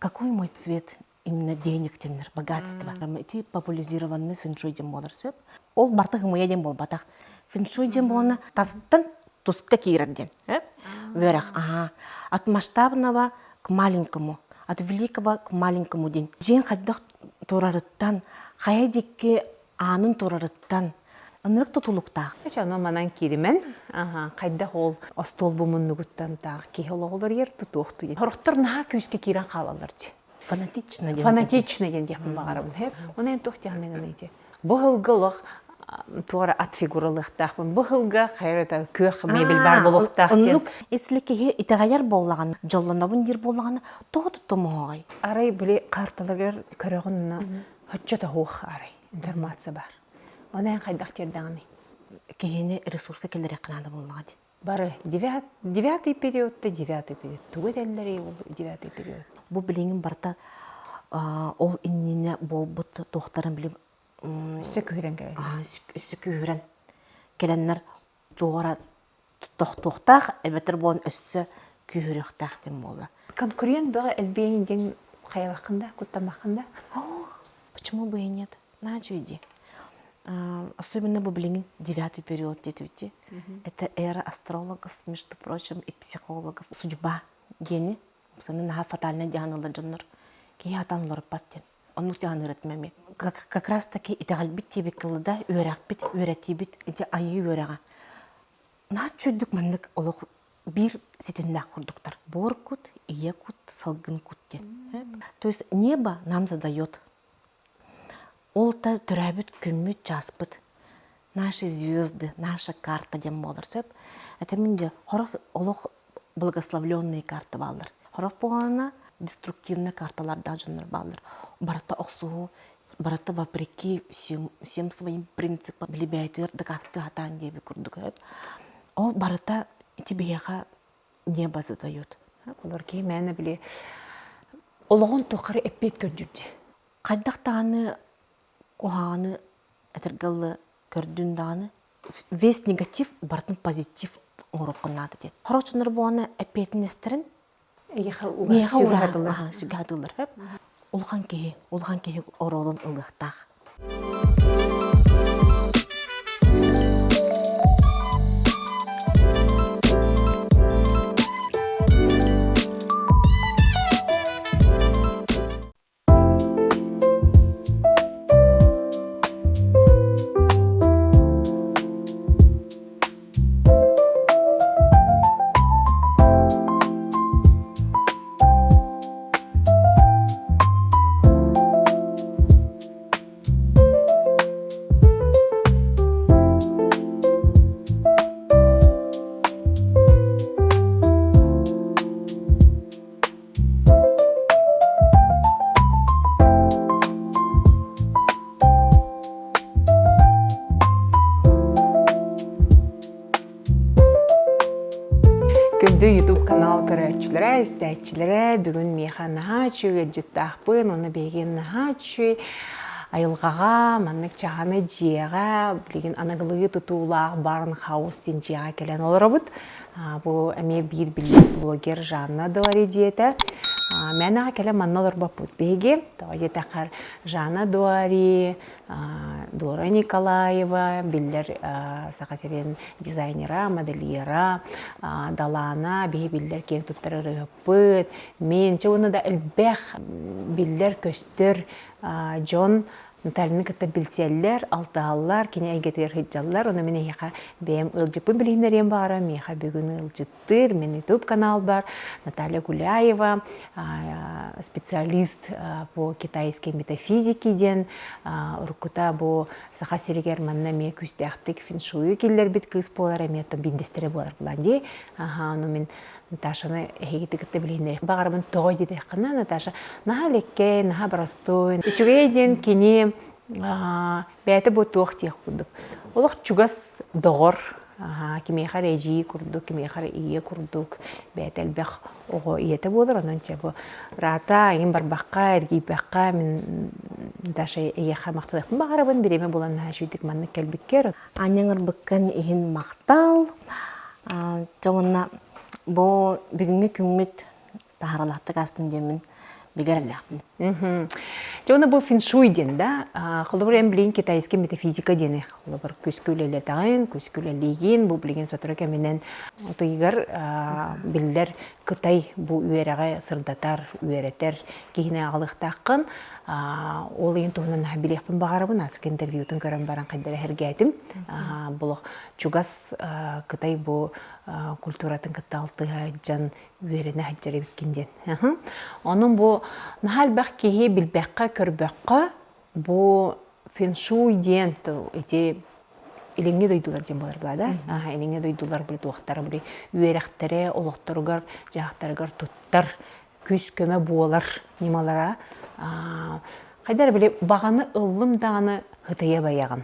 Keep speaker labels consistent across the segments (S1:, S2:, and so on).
S1: Какой мой цвет именно денег диэннэр, богатство. Ити популяризированный фэншуй диэн буолар сөп. Ол барыта хымыйа диэн буолбатах. Фэншуй диэн буолана тастан туска киирэр диэн. Үөрэх, ага. От масштабного к маленькому, от великого к маленькому диэн. Дьиэн хайдах турарыттан, хайа диэки аанын турарыттан ынырык тутулуктаах.
S2: Эчэ ону манан кииримэн, хайдах ол остуол бу муннугуттан таах киһи олоҕолор тутуохту диэн. Сорохтор наһаа күүскэ киирэн хаалаллар дии.
S1: Фанатично диэн.
S2: Фанатично диэн диэхпин баҕарабын. Оны эн туох диэхинэ ити. Бу сылга олох туора ат фигуралыахтаахпын. Бу сылга хайра күөх мебель бар болуохтаах диэн.
S1: Оннук если киһи итэҕэйэр буоллаҕына, дьоллонобун диир буоллаҕына, тоҕо туттумуоҕай?
S2: Арай били карталаргар көрөҕүн хоччо тоһуох арай информация бар. Оны эн хайдах тиэрдэҕиний?
S1: Киһини ресурска киллэриэххэ наада буоллаҕа дии.
S2: Бары девятый период да девятый период. Тугу этэллэрий ол девятый период?
S1: Бу билигин барыта ол иннинэ буолбут туохтарын били
S2: Өссө күүһүрэн кэлэн.
S1: Өссө күүһүрэн кэлэннэр туора тохтуохтаах эбэтэр буолан өссө күүһүрүөхтээх диэн буолла.
S2: Конкурент бөҕө элбиэҥ диэн хайалаххын да, куттаммаххын да?
S1: Ох, почему бы и нет? Наачу иди. Особенно бу билигин девятый период диэтибити. Это эра астрологов, между прочим, и психологов. Судьба диэни, саны наһаа фатальный дьаһаналар дьоннор киһи хатан олоруппат диэн. Оннук дьаһаныырытым эми. Как раз таки итэҕэлбит диэбит кылыда үөрэхпит, үөрэтиибит ити айыы үөрэҕэ. Наһаа чүйдүк маннык олох биир ситимнээх курдуктар. Буор кут, ийэ кут, салгын кут диэн. То есть небо нам задает Ол да төрөөбүт күммүт, чааспыт, наши звезды, наша карта диэн буолар сөп. Это мин дьэ сорох олох благословленные карта бааллар. Сорох буолана деструктивный карталардаах дьоннор бааллар. Барыта охсуһуу, барыта вопреки всем, всем своим принципам билибээтигэр дакаастыы сатаан диэбит курдук сөп. Ол барыта ити биһиэхэ небо задает.
S2: Олор киһи мээнэ били олоҕун тухары эппиэт көрдүүр
S1: Хайдах даҕаны куһаҕаны этэргэ дылы көрдүн даҕаны весь негатив барытын позитив оҥоруоххун наада диэн. Сорох дьоннор буолана эппиэтинэстэрин миэхэ ураһа сүгэ сатыыллар. Улахан киһи, улахан киһи оруолун ылыахтаах.
S2: Күндү YouTube канал көрөөччүлэрэ, истээччилэрэ, бүгүн миэхэ наһаа үчүгэй ыалдьыттаахпын, уонна биһиги наһаа үчүгэй айылҕаҕа, маннык чаһаны дьиэҕэ, билигин аныгылыы тутуулаах Барн Хаус диэн дьиэҕэ кэлэн олоробут. Бу эмиэ биир биллэр блогер Жанна Дуари диэтэ. Мээнэҕэ кэлэн манна олорбоппут биһиги. Тоҕо диэтэххэр Жанна Дуари, Дора Николаева, биллэр Саха сирин дизайнера, модельера, Далаана, биһи биллэр киэҥ туттар ырыаһыппыт, мин, чэ уонна да элбэх биллэр-көстөр дьон Натальяны кытта билсэллэр, алтыһаллар, кини эйгэтигэр сылдьаллар. Ону мин эһиэхэ бэйэм ыалдьыппын билиһиннэриэм баара. Миэхэ бүгүн ыалдьыттыыр, мин YouTube каналбар Наталья Гуляева, специалист по китайской метафизике диэн уруккута бу Саха сиригэр манна эмиэ күүстээхтик фэншую киллэрбит кыыс буолар, эмиэ биирдэстэрэ буолар булан дии. Аха, ону мин Наташаны эһигити кытта билиһиннэриэх баҕарабын тоҕо диэтэххинэ Наташа наһаа элэккэй, наһаа боростуой. Үчүгэй диэн кини бэйэтэ бу туох диэх курдук. Олох чугас доҕор, кимиэхэ эрэ эдьиий курдук, кимиэхэ эрэ ийэ курдук, бэйэтэ элбэх оҕо ийэтэ буолар. Онон чэ бу ыраата эҥин барбахха, эргийбэххэ мин Наташа эйиэхэ махтаныахпын баҕарабын, бириэмэ булан наһаа үчүгүйдүк маннык кэлбиккэр.
S1: Аанньаҥырбыккын иһин махтал. Дьэ уонна бу бүгүҥҥү күммүт таһааралаахтык аастын диэммин. Бигэ эрэллээхпин.
S2: Дьэ уонна бу фэншуй диэн да, холобур эн билигин китайский метафизика диэни холобур күүскэ үлэлэтэҕин, күүскэ үлэлиигин, бу билигин сотору кэминэн отуйгар биллэр Кытай бу үөрэҕи сырдатар, үөрэтэр киһини аҕалыахтааххын. Ол иһин туһунан наһаа билиэхпин баҕарабын. Ааспыт интервьютун көрөн баран хайдах эрэ Бу чугас Кытай бу культуратын кытта алтыһа дьон үөрэнэ сылдьар эбиккин диэн. Онон бу наһаа элбэх киһи билбэххэ, көрбөххө бу фэншуй диэн ити илиҥҥи дойдулар диэн буолар баа да илиҥҥи дойдулар били туохтара били үөрэхтэрэ олохторугар дьаһахтарыгар туттар күүс-көмө буолар ньымалара хайда эрэ били баҕаны ыллым даҕаны ытыйа байаҕын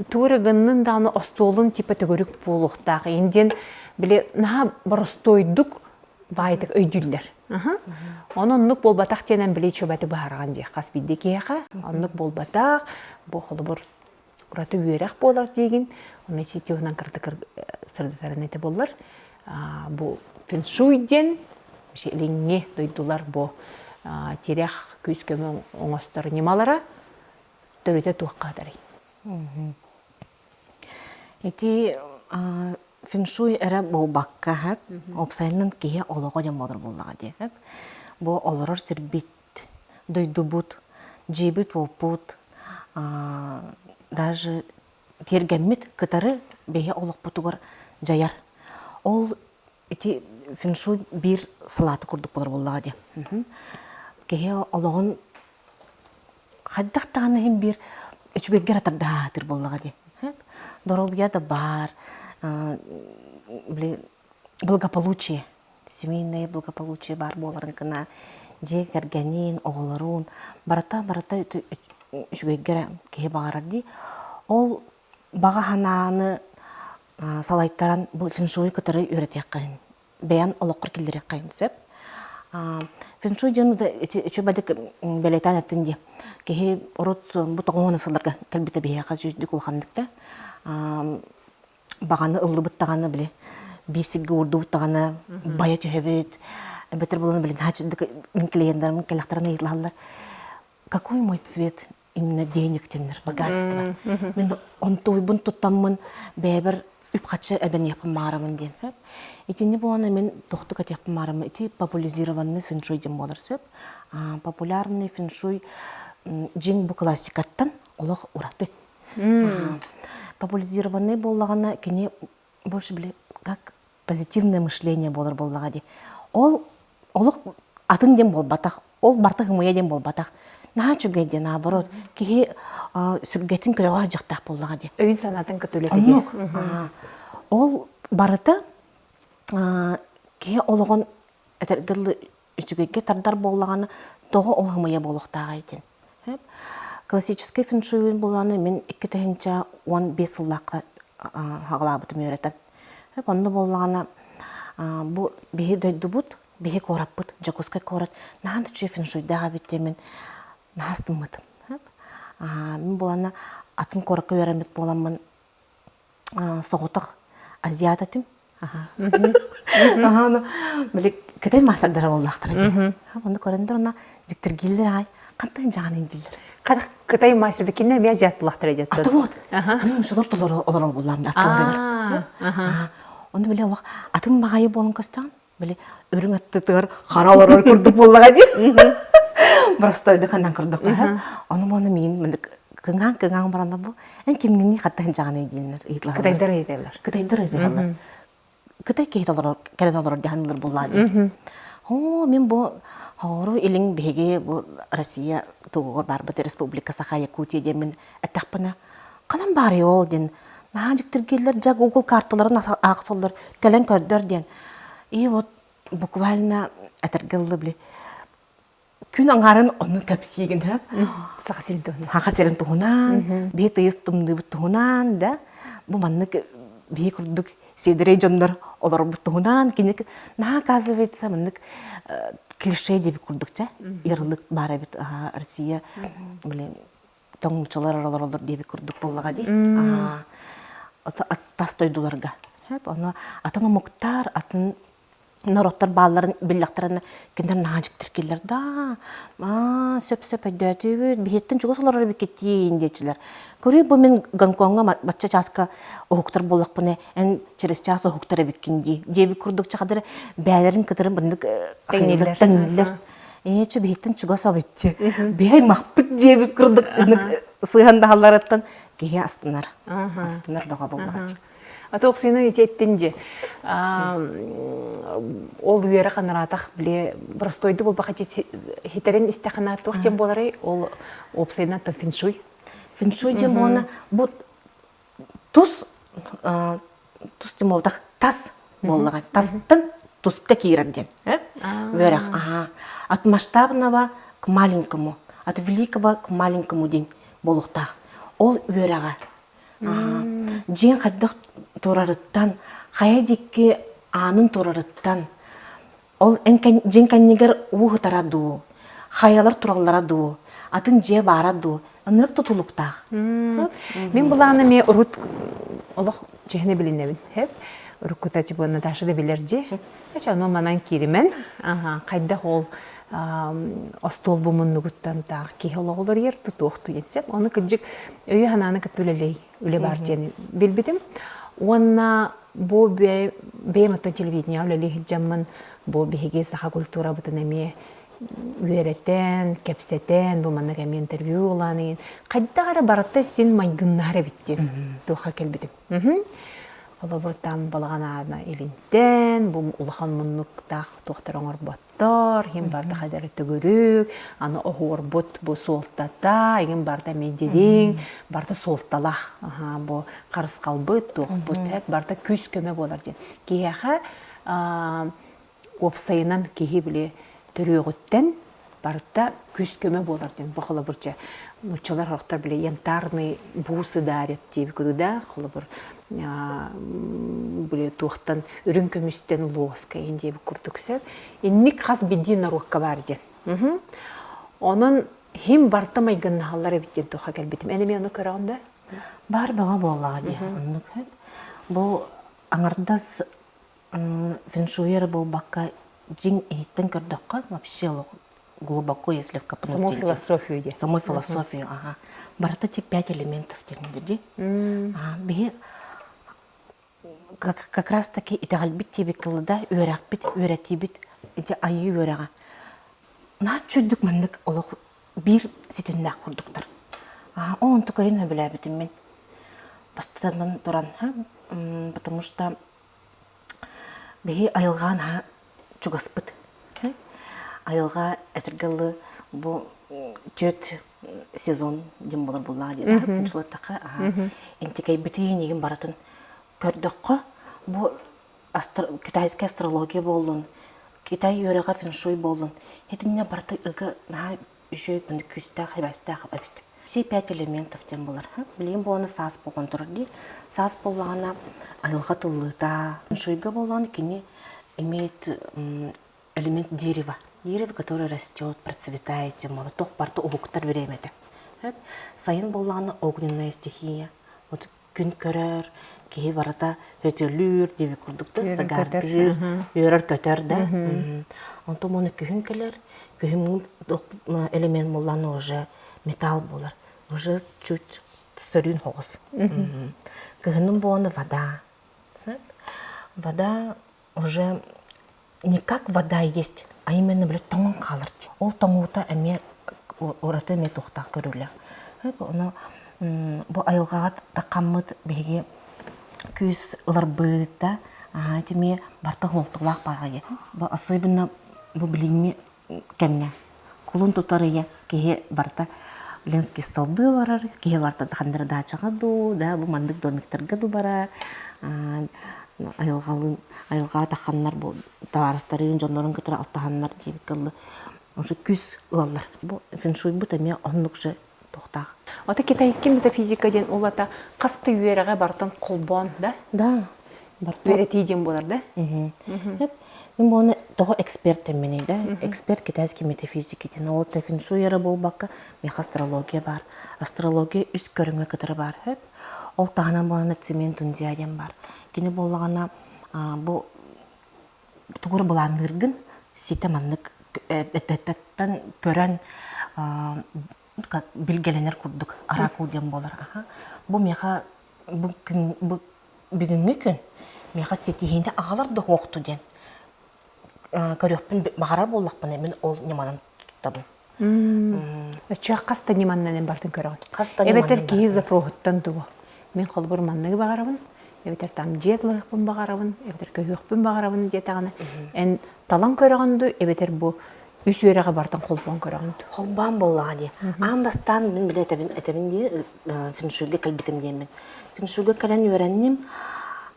S2: тугу эрэ гыннын даҕаны остуолун типа төгүрүк буолуохтаах иин диэн били наһаа боростуойдук баайдык өйдүүллэр Онон оннук буолбатах диэнэн били чөбөтү быһаарҕан диэх хас биирдии киһиэхэ оннук буолбатах бу холобур ураты үөрэх буолар диигин онно ити туһунан кыратык сырдатарын этэ буоллар бу фэншуй диэн илиҥҥи дойдулар бу тирэх күүс-көмө оҥостор ньымалара төрүтэ туохха атарый?
S1: Ити фэншуй эрэ буолбакка, уопсайынан киһи олоҕо диэн буолар буоллаҕа дии. Бу олорор сирбит дойдубут, дьиэбит-уоппут, даже тиэргэммит кытары биһи олохпутугар дьайар. Ол ити фэншуй биир салаата курдук буолар буоллаҕа дии. Киһи олоҕун хайдах даҕаны иһин биир үчүгэйгэ эрэ тардыһаатыр буоллаҕа дии. Доруобуйа да баар, били благополучие семейное благополучие баар буоларын гына дьиэ кэргэниин, оҕолоруун барыта барыта үчүгэйгэ эрэ киһи баҕарар дии. Ол баҕа санааны салайтаран бу фэншуйу кытары үөрэтиэххин, бэйэн олоххор киллэриэххин сөп. Фэншуй диэн үчүгэйдик бэлиэтээн эттин дии. Киһи урут бу тоҕуһуна сылларга кэлбитэ биһиэхэ сүүрдүк улаханнык да баҕаны ыллыбыт даҕаны били биир сиргэ уурдубут даҕаны байа түһэбит эбэтэр булан били мин клиенттарым кэлэхтэрин ыйыталаһаллар какой мой цвет именно денег диэннэр богатство мин онтуйбун туттаммын бэйэбэр үп-харчы эбэниэхпин баҕарабын диэн итини буолан мин тохтук этиэхпин баҕарабын ити популяризированный фэншуй диэн буолар сөп популярный фэншуй дьиҥ бу классикаттан олох ураты Популяризированный буоллаҕына кини больше били как позитивное мышление буолар буоллаҕа дии. Ол олох атын диэн буолбатах, ол барыта ымыйа диэн буолбатах. Наһаа үчүгэй диэн наоборот киһи сүргэтин көтөҕө сылдьыахтаах буоллаҕа дии.
S2: Өйүн санаатын кытта үлэтэ
S1: Оннук. Ол барыта киһи олоҕун этэргэ дылы үчүгэйгэ тардар буоллаҕына тоҕо ол ымыйа буолуохтааҕый диэн. Классическай фэншуйун булааны мин 2015 сыллаахха хаҕалаабытым үөрэтэн. Онно буоллаҕына бу биһи дойдубут, биһи куораппыт, Дьокуускай куорат наһаа да үчүгэй фэншуйдаах эбит диэн наһаа астыммытым. Мин буолана атын куоракка үөрэммит буоламмын соҕотох азиат этим. Аха, били кытай маастардара буоллахтара дии. Онно көрөндөр она дьиктиргииллэр аай хантан дьаҕан дииллэр.
S2: Кытай мастер кинне эмиэ азиат буллахтара диэт.
S1: Ата вот. Мин мусолор толору олорор буллаам да аттыларыгар. Онно били олох атын баҕайы буолан көстөөн били үрүҥ аттытыгар хара олорор курдук буоллаҕа дии. Простойдук ханан курдук хаһар. Ону мону миин кыҥаан кыҥаан баранна бу эн кимҥиний хаттан дьаҕанай диэннэр ыйытлаһаллар.
S2: Кытайдар ыйыталлар.
S1: Кытайдар ыйыталлар. Кытай киһи олорор кэлэн олорор дьаһанылар буллаа дии. Оо, мин бу хоору илин биһиги бу Россия тугугар барбыт Республика Саха Якутия диэн мин эттэхпинэ ханан баарый ол диэн наһаа дьиктиргииллэр дьэ Google карталарын аахсаллар кэлэн көрдөр диэн и вот буквально этэргэ дылы били күн аҥаарын ону кэпсиигин һэ
S2: Саха сирин туһунан
S1: Саха сирин туһунан биһи тыйыс тымныыбыт туһунан да бу маннык биһи курдук сиэдэрэй дьоннор олорбут туһунан кини наһаа оказывается маннык клише диэбит курдук чэ ярлык баар эбит Россия блин тоҥмучалар олороллор диэбит курдук буоллаҕа дии. Тас дойдуларга. Ону атын омуктар, атын Норуоттар баалларын биллэхтэринэ кинилэр наһаа дьиктиргииллэр да аа сөп-сөп өйдөөтүбүт биһиэттэн чугас олорор эбиккит диин диэччилэр. Көрүүй бу мин Гонкоҥҥа бачча чааска уһуктар буоллахпына эн через час уһуктар эбиккин дии диэбит курдук чахадыр бээлэрин кытары маннык
S2: Тэҥнииллэр.
S1: тэҥнииллэр. Ээ чэ биһиттэн чугас эбит биһи аймахпыт диэбит курдук сыһан даһалларыттан киһи астынар. Астынар бөҕө буоллаҕа
S2: Ата охсуйна ити эттин дьи ол үөрэ ханараатах били простойду буолбаха хитерин истэхина туох диэн буоларый ол уопсайынан то феншуй
S1: Феншуй диэн буолана бу тус тус диэн буолбатах тас буоллаҕа тастан туска киирэр диэн үөрэх аха от масштабного к маленькому от великого к маленькому диэн буолуохтаах ол үөрэҕэ Дьиэҥ хайдах турарыттан, хайа диэки аанын турарыттан, ол эн дьиэҥ кэннигэр уу сытара дуу, хайалар тураллара дуу, атын дьиэ баара дуу, ынырык тутулуктаах.
S2: Мин былаана эмиэ урут олох чиһини билинэбин. Уруккута типа Наташа да билэр дьи. Эчэ ону манан кииримэн. Хайдах ол остуол бу муннугуттан таах киһи олоҕулар ер тутуохту диэн Ону кырдьык өйү-санааны кытта үлэлэй үлэ баар диэн билбитим. Уонна бу бэйэм оттон телевидениеҕа үлэлии сылдьаммын бу биһиги саха культурабытын эмиэ үөрэтэн, кэпсэтэн, бу маннык эмиэ интервью ылан иһин хайдах эрэ барыта син майгыннаһар эбит диэн туохха кэлбитим. Холобур там балаҕан аана илинтэн, бу улахан муннуктаах туохтар оҥорботтор, иһин барда хайдары төгүрүк, аны оһуорбут бу суолтата, игин барда медириҥ, барда суолталаах, бу харысхалбыт, туохпут, барда күүс-көмө буолар диэн. Киһиэхэ уопсайынан киһи били төрүөҕүттэн барыта күүс-көмө буолар диэн бу холобур дьэ нууччалар сорохтор били янтарный бусы дарят диэбит курдук да холобур били туохтан үрүҥ көмүстэн лоска иһин диэбит курдук сөп инник хас биирдии норуокка баар диэн онон хим барыта майгыннаһаллар эбит диэн туохха кэлбитим эн эмиэ ону көрөҕүн да
S1: Баар бөҕө буоллаҕа дии оннук бу аҥардас фэншуй эрэ буолбакка дьиҥ иһиттэн көрдөххө вообще глубоко если вкопнуть
S2: саму философию дии
S1: саму философию ага барыта тип пять элементов диэн дии биһи как, как раз таки итэҕэлбит диэбит кылыда үөрэхпит үөрэтиибит ити айыы үөрэҕэ наһаа чөйдүк маннык олох биир ситимнээх курдуктар онтукайын сөбүлээбитим мин бастатан туран потому что Биһи айылҕа наһаа чугаспыт. Айылҕа этэргэ дылы бу түөрт сезон диэн буолар буоллаҕа дии да интикэйбитин игин барытын көрдөххө бу китайская астрология буоллун, Китай үөрэҕэ фэншуй буоллун, итиннэ барыта ыга наһаа үчүгэй маннык күүстээх сибээстээх эбит. Все пять элементов диэн буолар. Билигин буолана саас буолан турар дии. Саас буоллаҕына айылҕа тыллыыта. Шуйга буоллаҕына кини имеет элемент дерева. Дерево, которое растет, процветает, тем более туох барыта уһуктар бириэмэтэ. Сайын буоллаҕына огненная стихия. Вот күн көрөр, киһи барыта өтөлүүр диэбит курдук да сагаардыыр, үөрэр-көтөр да. Онтон уонна күһүн кэлэр, күһүҥҥү элемент буоллаҕына уже металл буолар, уже чуть сөрүүн соҕус. Кыһынын буолана вода. Вода уже не как вода есть, а именно блядь, тоҥон хаалар дии. Ол тоҥуута эмиэ ураты эмиэ туохтаах көрүүлээх. Ону бу айылҕаҕа таххаммыт биһиги күүс ыларбыт да ити эмиэ барыта суолталаах баҕайы. Бу особенно бу билиҥҥи кэмҥэ кулун тутар ыйа киһи барыта Ленский столбы барар, киһи барыта ханна даачаҕа дуу, да бу маннык домиктарга дуу барар, айылҕалыын айылҕаҕа тахханнар бу табаарыстарын дьоннорун кытары алтыһаннар диэбиккэ дылы уже күүс ылаллар. Бу фэншуйбут эмиэ оннук же туохтаах.
S2: Ото китайский метафизика диэн улата хас да үөрэҕэ барытын холбоон да?
S1: Да.
S2: Барыта. Үөрэтии диэн буолар да?
S1: Мин буону тоҕо эксперт эмминий да? Эксперт китайский метафизики диэн. Ол фэншуй эрэ буолбакка, миэхэ астрология баар. Астрология үс көрүҥэ кытары баар. Ол таһынан буолана цемент тундзя диэн баар. Кини буоллаҕына бу Тугу эрэ былаанныыргын ситэ маннык этэттэн көрөн как билгэлэнэр курдук оракул диэн буолар. Бу миэхэ бу күн бу бүгүҥҥү күн миэхэ ситиһиини аҕалар да суохту диэн көрүөхпүн баҕарар буоллахпына мин ол ньыманан туттабын.
S2: Өччө хас да ньыманнан бартын көрөҕүн.
S1: Хас да
S2: Эбэтэр киһи запроһуттан тугу? Мин холобур манныгы баҕарабын, эбэтэр там дьиэ ылыахпын баҕарабын, эбэтэр көһүөхпүн баҕарабын диэтэҕинэ, эн талан көрөҕүн дуу, эбэтэр бу үс үөрэҕи бартан холбоон көрөҕүн дуу?
S1: Холбоон буоллаҕа дии. Аан бастаан мин билэ этэбин, этэбин дии, фэншуйга кэлбитим диэммин. Фэншуйга кэлэн үөрэнним.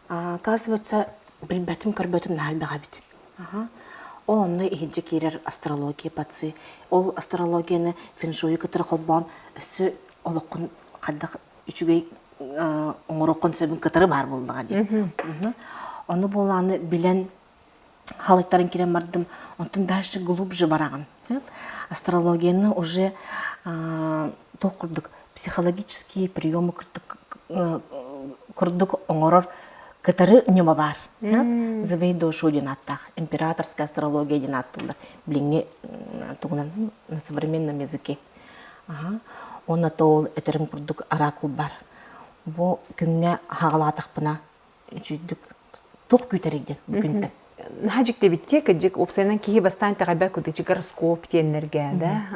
S1: Оказывается, билбэтим, көрбөтүм наһаа элбэх эбит. Ол онно иһирдьэ киирэр астрология паци. Ол астрологияны фэншуйу кытары холбоон өссө олоххун хайдах үчүгэй оҥоруоххун сөбүн кытары баар буоллаҕа дии. Ону буолааны билэн халыктарын кирэн бардым. Онтон дальше глубже бараҕын. Астрологияны уже туох курдук психологические приемы курдук оҥорор кытары ньыма баар. Звей душу диэн ааттаах. Императорская астрология диэн ааттыыллар. Билиҥҥи тугунан на современном языке. Уонна то ол этэрим курдук оракул бар. Бу күҥҥэ хаҕалаатахпына үчүйдүк туох күүтэрий диэн бу күнтэн.
S2: Наһаа дьиктибиттиэ кырдьык уопсайынан киһи бастаан итэҕэйбэт курдук гороскоп диэннэргэ да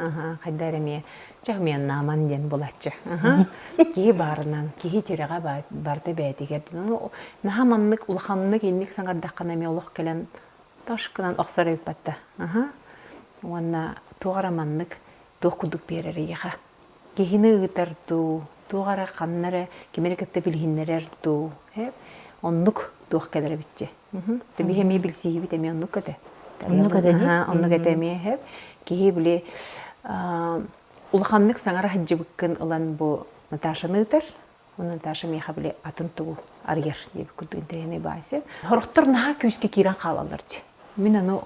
S2: хайда эрэ эмиэ чахмианнааман диэн булаччы киһи баарынан киһи тирэҕэ барда бэйэтигэр наһаа маннык улаханнык инник саҥардаххына эмиэ олох кэлэн ташкынан охсор эбиппатта уонна туох эрэ маннык туох курдук биэрэр эйиэхэ киһини ыытар дуу, туох эрэ ханна эрэ кими эрэ кытта билиһиннэрэр дуу, оннук туох кэлэр эбитчи. Биһи эмиэ билсиһибит эмиэ оннук этэ.
S1: Оннук этэ дии.
S2: Оннук этэ эмиэ Киһи били улаханнык саҥара сылдьыбыккын ылан бу Наташаны ыытар, Онон Наташа миэхэ били атын тугу арыйар диэбит курдук интэриэһинэй баайсы. Сорохтор наһаа күүскэ киирэн хаалаллар дии. Мин аны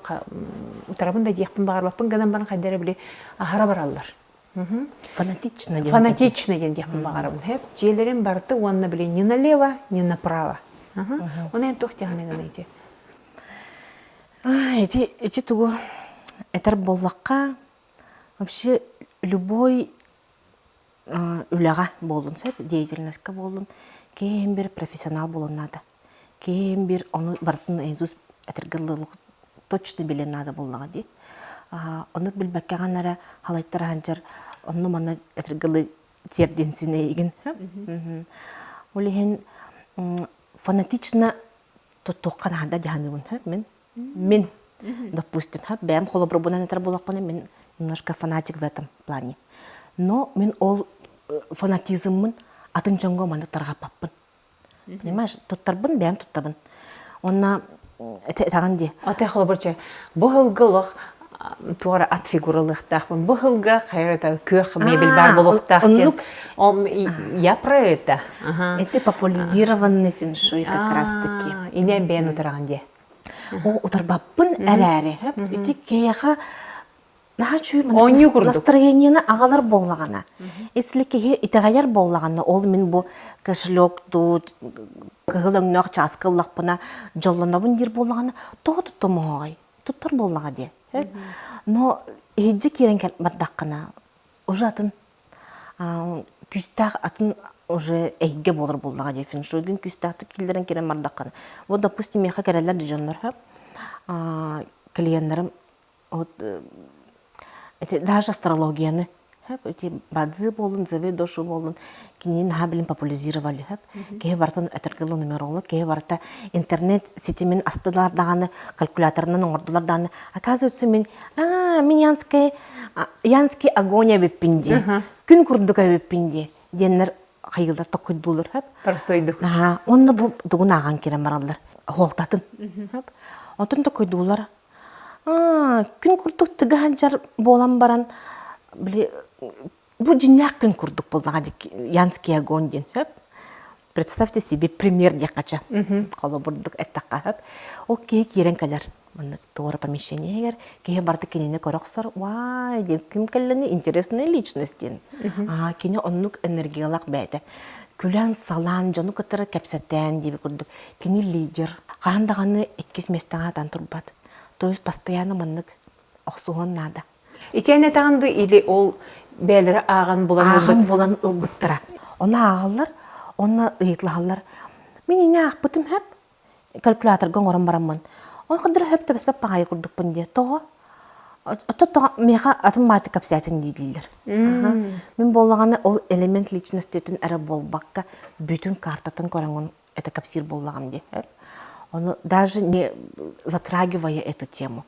S2: утарабын да диэхпин баҕарбаппын гынан баран хайда эрэ били аһара бараллар.
S1: Фанатично диэн.
S2: Фанатично диэн диэхпин баҕарабын. Хэп дьиэлэрин барыты уонна били ни налево, ни направо. Оны эн туох диэхинэ ити?
S1: Ити ити тугу этэр буоллахха вообще любой үлэҕэ буоллун сөп, деятельноска буоллун, киһи иһин бир профессионал буолуон наада. Киһи иһин бир ону барытын наизусть этэргэ точно билиэн наада буоллаҕа дии. Оннук билбэккэҕин эрэ халайтара сылдьар онно-манна этэргэ тиэрдинсин эйигин. Ол иһин фанатично туттуохха наада дьаһаныыбын мин. Мин, допустим, бэйэм холобурбунан этэр буоллахпына, мин немножко фанатик в этом плане. Но мин ол фанатизммын атын дьоҥҥо маны тарҕаппаппын. Понимаешь, туттарбын бэйэм туттабын. Онно этэҕин дии.
S2: Аты холобурча, бу сылга олох туора ат фигуралыахтаахпын. Бу сылга хайрата күөх мебель баар буолуохтаах диэн. Я про это.
S1: Это популяризированный фэншуй как раз таки.
S2: Инэн бэйэн утараҕын дии.
S1: О, утарбаппын эрээри. Ити киһиэхэ наһаа үчүгэй настроениены аҕалар буоллаҕына, если киһи итэҕэйэр буоллаҕына, ол мин бу кошелек дуу, кыһыл өҥнөөх чааска ыллахпына дьоллонобун диир буоллаҕына, тоҕо туттумуһуоҕай? Туттар буоллаҕа дии. Но иһирдьэ киирэн бардаххына, уже атын күүстээх атын уже эйгэ буолар буоллаҕа дии фэншуйгун күүстээхтик киллэрэн киирэн бардаххына вот допустим миэхэ кэлэллэр да дьоннор клиеннэрим вот эти даже астрологияны эти бадзы буоллун зови дошу буоллун кинини наһаа билин популяризировали киһи барытын этэргэ нумеролог киһи барыта интернет ситимин астылар даҕаны калькуляторынан оҥордулар даҕаны оказывается мин аа мин янскай Янский огонь эбиппин дии, күн курдук эбиппин дии диэннэр хайыылар токкуйдуулар хөп.
S2: Простойдук.
S1: Аха, онно бу тугун ааҕан киирэн бараллар. Хуолтатын. Хөп. Онтон токкуйдуулар. Аа, күн курдук тыга сылдьар буолан баран, били бу дьиннээх күн курдук буоллаҕа Янский огонь диэн хөп. Представьте себе пример диэххэ холобурдук эттэххэ хөп. Ол киһи киирэн кэлэр маннык туора помещение иһигэр киһи барыта кинини көрө охсор вай диэн ким кэллэни интересная личность диэн аа кини оннук энергиялаах бэйэтэ күлэн-салаан дьону кытары кэпсэтээн диэби курдук кини лидер хаһан даҕаны иккис миэстэҕэ атан турбат. То есть постоянно маннык охсуһуон наада.
S2: Итиэннэ этэҕин дуу или ол бэйэлэрэ ааҕан булан
S1: Ааҕан булан ылбыттара. Ону ааҕаллар, онно ыйытлаһаллар. Мин ини аахпытым сөп, калькуляторга оҥорон бараммын. Ол курдук сөп түбэспэт баҕайы курдукпун диэ. Тоҕо? Ото тоҕо миэхэ атын мааты кэпсээтин дииллэр. Мин буоллаҕына ол элемент личноститын эрэ буолбакка бүтүн картатын көрөҥүн это кэпсиир буоллаҕым дии. Ону даже не затрагивая эту тему.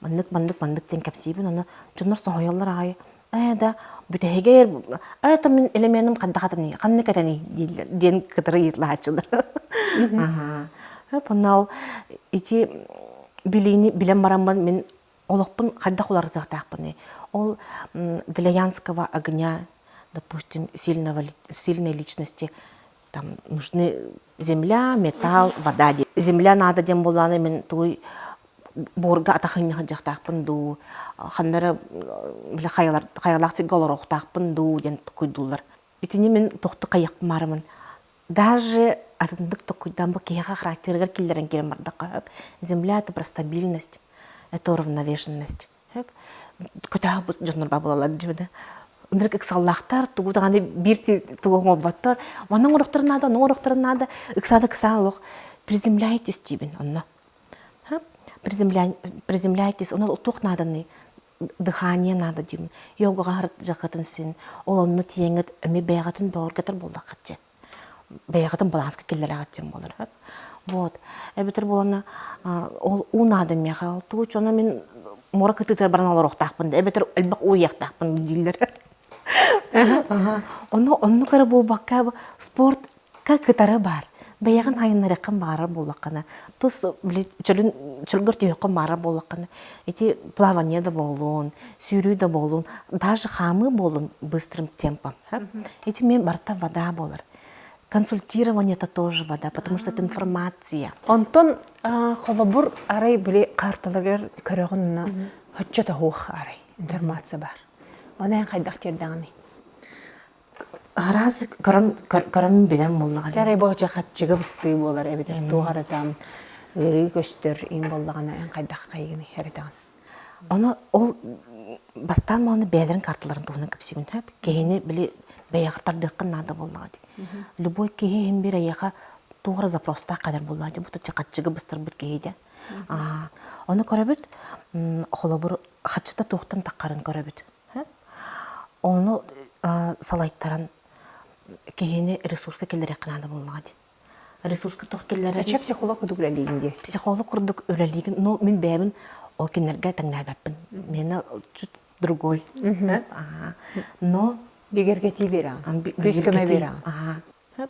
S1: Маннык, маннык, маннык диэн кэпсиибин, ону дьоннор соһуйаллар аҕай. Ээ да, бүтэһигэр ээ мин элеменим хайдах этэний, ханнык этэний дииллэр диэн кытары ыйытлааччылар. Аха. Онно ол ити билиини билэн бараммын мин олохпун хайдах уларытыахтаахпыный? Ол для янского огня, допустим, сильного, сильной личности там нужны земля, металл, вода диэн. Земля надо диэн буоллаҕына мин тугуй буорга атах ынньахтаахпын дуу, ханна эрэ бile хайалаах сиргэ олоруохтаахпын дуу диэн токуйдууллар. Итини мин тохту хайыахпын баарымын. Даже атыннык токуйдаан бу киһиэхэ характерыгар киллэрэн киирэн бардахха сөп. Земля это про стабильность, это уравновешенность. Көтөһө дьоннор бабылалар дьибэдэ. Ынырык ыксаллаахтар, тугу даҕаны биир тугу оҥорботтор. Манна оҥоруохтарын наада, онно оҥоруохтарын наада. Ыксаада ыксаан олох приземляйтесь диибин онно. Приземляйтесь, онон туох нааданый? Дыхание надо диибин. Йогаҕа дьахатын син, ол онно тиийэҥҥит эмиэ бэйэҕитин бөҕөргөтөр буоллаххыт дии. Бэйэҕитин баланска киллэрэҕит диэн буолар. Вот. Эбэтэр буолана ол уу наада миэхэ. Ол тугу чоно мин муора кытыытыгар баран олоруохтаахпын да эбэтэр элбэх уу иһиэхтаахпын дииллэр. Ону оннук эрэ буолбакка спортка кытары баар. Бэйэҕин айаннарыаххын баҕарар буоллаххына, тус били чөлүн чөлгөр түһүөххүн баҕарар буоллаххына, ити плавание да буоллун, сүүрүү да буоллун, даже хаамыы буоллун быстрым темпом. Ити мен барыта вода буолар. Консультирование это тоже вода, потому что это информация.
S2: Онтон холобур арай били карталаргар көрөҕүн хоччо тоһуох арай информация бар. Оны эн хайдах тиэрдэҕиний?
S1: Араас көрөн көрөн билэн буоллаҕына.
S2: Арай боча хатчыга быстыы буолар эбэтэр туох эрэ там ыарыы көстөр им буоллаҕына эн хайдах хайыгыный эрэтэҕин?
S1: Ону ол бастаан мааны бэйэлэрин карталарын туһунан кэпсиибин сөп. Киһини били бэйэҕэр тардыаххын наада буоллаҕа дии. Любой киһи иһин биир эйиэхэ туох эрэ запростаах кэлэр буоллаҕа дии. Бу хаччыгы быстарбыт киһи дии. Ону көрөбүт, холобур, хаччыта туохтан таххарын көрөбүт. Ону салайтаран киһини ресурска киллэриэххэ наада буоллаҕа дии. Ресурска туох киллэрэр?
S2: Чэ, психолог курдук үлэлиигин диэс.
S1: Психолог курдук үлэлиигин. Ну, мин бэйэбин ол кинилэргэ тэҥнээбэппин. Миэнэ чуть другой. Но
S2: Бигэргэтии биэрэҕин. Күүс көмө биэрэҕин.
S1: Ага.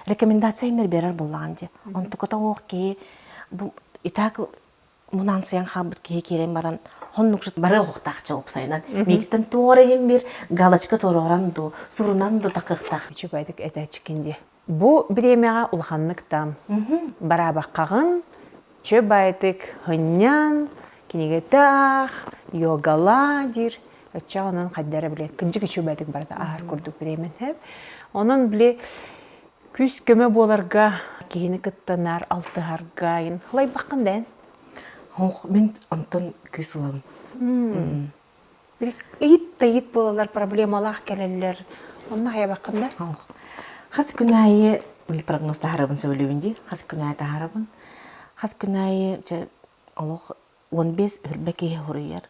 S1: Рекомендация имер берер буоллаҕын дии. Онтуката оох киһи бу и так мунаансыйан хаалбыт киһи киирэн баран оннук бары оһохтаахча уопсайынан миигиттэн туора иһин бир галочка туруоран дуу сурунан дуу такыахтаах
S2: Үчүгэйдик этээччикин дии. Бу бириэмэҕэ улаханнык там бараабаккаҕын чө баайтык һынньан, кинигэтэ аах, йогалаа диир. Оччоҕо онон хайда эрэ били кырдьык үчүгэйдик барыта ааһар курдук бириэмэн һэп. Онон били күүс-көмө буоларга киһини кытта наар алтыһарга ин хылайбаккын да эн?
S1: Ох, мин онтон күүс ылабын.
S2: Ыйыт да ыйыт буолалар, проблемалаах кэлэллэр. Онно хайабаккын да?
S1: Хас күн аайы прогноз таһаарабын сөбүлүүбүн дии. Хас күн аайы таһаарабын. Хас күн аайы дьэ олох 15 үрбэ киһи хоруйар.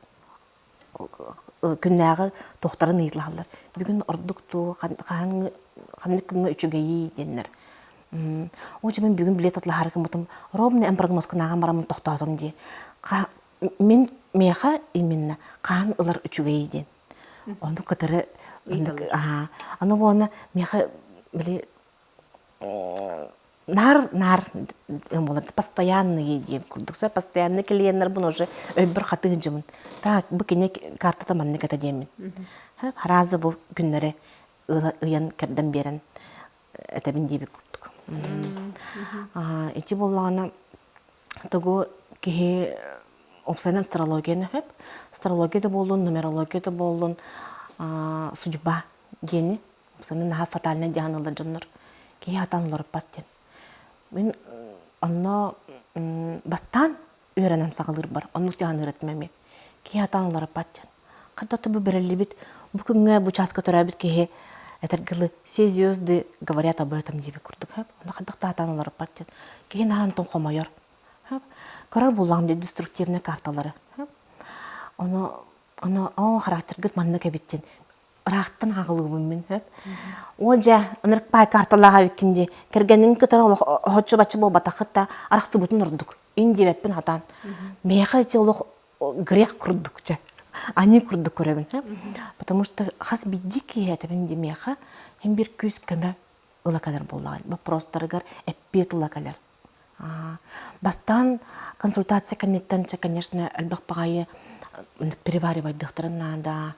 S1: Күннээҕи туохтарын ыйыталаһаллар. Бүгүн ордук туу, ханнык күҥҥэ үчүгэйий диэннэр. Оо, дьэ мин бүгүн билиэт атлаһаары гыммытым, ровно эн прогнозкун ааҕан бараммын тохтоотум дии. Мин миэхэ именно хаан ылар үчүгэйий диэн. Ону кытары аны уонна миэхэ били наар наар буолар постоянные диэн курдук постоянный клиеннарбын уже өйбөр хатыһыдьыбын так бу кини картата маннык этэ диэммин харазы бу күннэри ыйан кэрдэн биэрэн этэбин диэбит курдук ити буоллаҕына Тугу киһи уопсайынан астрологияны сөп. Астрология да буоллун, нумерология да буоллун, судьба диэни уопсайынан наһаа фатальнай дьаһаналлар дьоннор киһи хатан олоруппат диэн. Мин онно бастаан Үөрэнэн саҕалыырбар оннук дьаһаныыр этим эмиэ. Киһи атаан уларыппат диэн. Хайдах да бу бэриллибит, бу күҥҥэ бу чааска төрөөбүт киһи этэргэ дылы все звезды говорят об этом диэбит курдук. Онно хайдах да атаан уларыппат диэн. Киһи наһаа онтон хомойор. Көрөр буоллаҕым дии деструктивнай карталары. Ону ону оо характергыт маннык эбит диэн ыраахтан аҕылыыбын мин сөп. О дьэ, ынырык паай карталаах эбиккин дии. Кэргэниҥ кытары олох оһоччу-баччы буолбатаххыт да арахсыбытын ордук. Ин диэбэппин хатаан. Миэхэ ити олох грех курдук чэ. Аньыы курдук көрөбүн. Потому что хас биирдии киһи этэбин дии миэхэ һин биир күүс көмө ыла кэлэр буоллаҕа. Вопростарыгар эппиэт ыла кэлэр. Бастаан консультация кэнниттэн, конечно, элбэх баҕайы переваривайдыахтарын наада.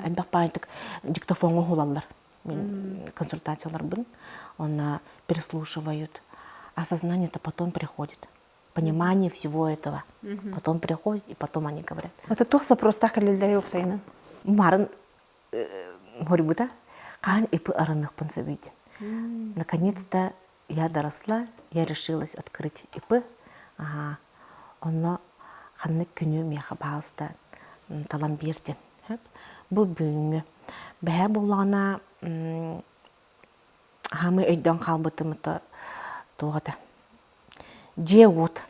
S1: Элбэх баҕайытык диктофоҥҥа уһулаллар мин консультацияларбын. Онно переслушивают. Осознание-то потом приходит. Понимание всего этого потом приходит, и потом они говорят.
S2: Это туох запростаах кэлэллэрий уопсайынан?
S1: Марын хоруйбута хаһан ипы арыныахпын сөбүй диэн. Наконец-то я доросла, я решилась открыть ИП. Ага. Онно ханнык күнү миэхэ баалыста талан биэрдин. Бу бүгүҥҥү. Бэһээ буоллаҕына хаамыы өйдөөн хаалбытым это туох этэ дьиэ-уот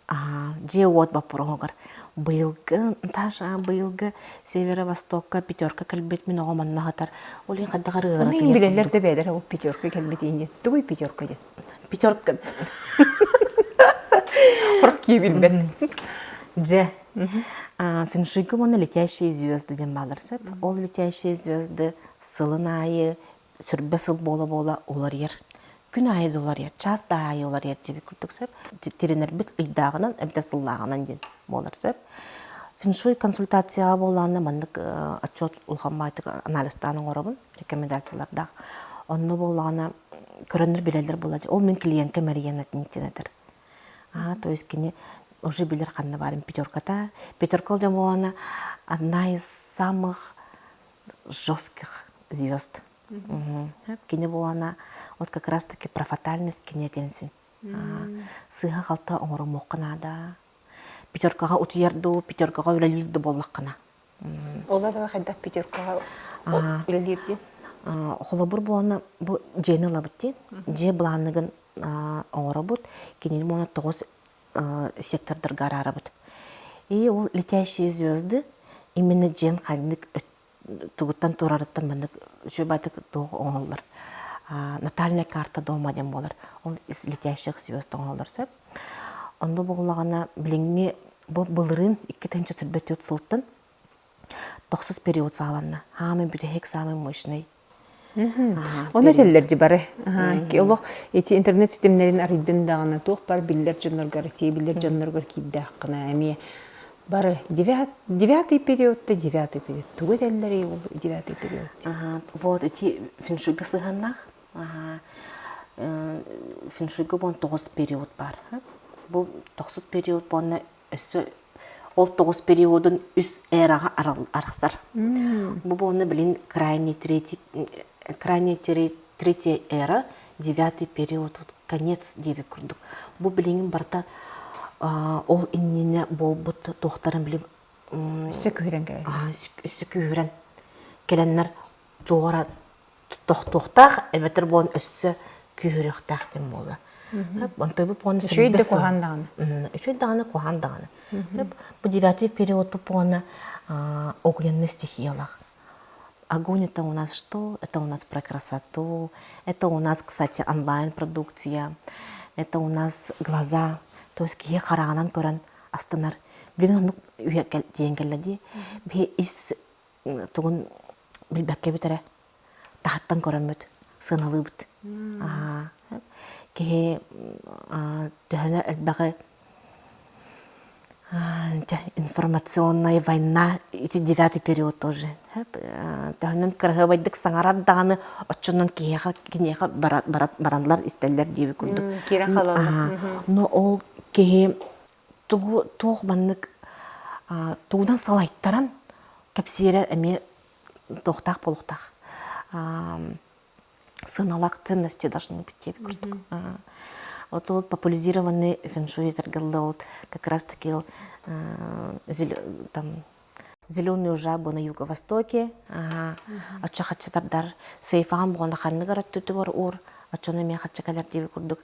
S1: Дьиэ-уот боппуруоһугар быйылгы Наташа быйылгы Северо-Востокка пятерка кэлбит мин оҕом онно сытар. Ол иһин хайдах эрэ
S2: Ону
S1: ыаратыйар
S2: билэллэр
S1: курдук.
S2: да бэйэлэрэ ол пятерка кэлбит диэн. Тугуй пятерка диэн?
S1: Пятерка.
S2: Хорох киһи билбэт.
S1: Дьэ, фэншуйга уонна летящие звезды диэн бааллар сөп. Ол летящие звезды сылын аайы сүрбэ сыл буола-буола уларыйар. Күн аайы да уларыйар, чаас да аайы уларыйар диэбит курдук сөп. Тирэнэрбит ыйдааҕынан эбэтэр сыллааҕынан диэн буолар сөп. Фэншуй консультацияҕа буоллаҕына маннык отчет улахан баайтык анализтаан оҥоробун, рекомендациялардаах. Онно буоллаҕына көрөннөр билэллэр буолла ол мин клиентка мэрийэн этин этэр. Аа, то есть кини уже билэр ханна баарын пятерката. Пятерка ол буоллаҕына одна из самых жестких звезд. Кини буолана вот как раз таки про фатальность кини этинсин. Сыыһа-халта оҥорумуохха наада. Пятеркаҕа утуйар дуу, пятеркаҕа үлэлиир да буоллаххына.
S2: Ол аата хайдах пятеркаҕа үлэлиир диэн?
S1: Холобур буолана бу дьиэни ылабыт диэн. Дьиэ былаанныгын оҥоробут. Кинини буолана тоҕус сектордарга араарабыт. И ол летящие звезды именно дьиэн ханнык тугуттан турарыттан маннык үчүгэй туох оҥоһуллар. Натальная карта дома диэн буолар. Ол из летящих звезд оҥоһуллар сөп. Онно буоллаҕына билиҥҥи бу былырыын 2024 сылтан тохсус период саҕаланна. Хаамый бүтэһик самый мощный
S2: Ону этэллэр дьи бары. Олох ити интернет ситимнэрин арыйдын даҕаны туох бар биллэр дьоннорго Россия биллэр дьоннорго киирдэххинэ эмиэ бары девятый периодта девятый период тугу этэллэрий ол девятый период
S1: Вот ити фэншуйга сыһыаннаах. Фэншуйга буон тоҕус период бар. Бу тохсус период буонна өссө ол тоҕус периодун үс эраҕа арахсар. Бу буонна билин крайний третий крайний третья эра девятый период конец диэбит курдук. Бу билиҥин барыта ол иннинэ буолбут туохтарын билим
S2: өссө күүһүрэн кэлэн
S1: өссө күүһүрэн кэлэннэр туора тохтуохтаах эбэтэр буолан өссө күүһүрүөхтээх диэн буолла. Онто бу пуона
S2: Үчүгэй да куһаан даҕаны.
S1: Үчүгэй даҕаны куһаан даҕаны. Бу девятый период бу пуона огненный стихиялах. Огонь это у нас что? Это у нас про красоту, это у нас, кстати, онлайн-продукция, это у нас глаза, то есть киһи хараҕынан көрөн астынар. Билигин оннук үйэ тиийэн кэллэ дии. Биһи ис тугун билбэккэбит эрэ таһыттан көрөммүт сыаналыыбыт киһи төһөнө элбэҕи информационная война ити девятый период тоже төһөнөн кыраһыабайдык саҥарар даҕаны оччонон киһиэхэ киниэхэ бараллар истэллэр диэбит курдук
S2: киирэн хаалаллар
S1: но ол киһи тугу туох маннык тугунан салайтаран кэпсиирэ эмиэ туохтаах буолуохтаах сыаналаах ценности должны быть диэбит курдук. Вот ол популяризированный фэншуй этэргэллэ вот как раз таки там зеленую жабу на юго-востоке оччо хаччы тардар сейфаҕын буолна ханнык өттүтүгэр уур оччону эмиэ хаччы кэлэр диэби курдук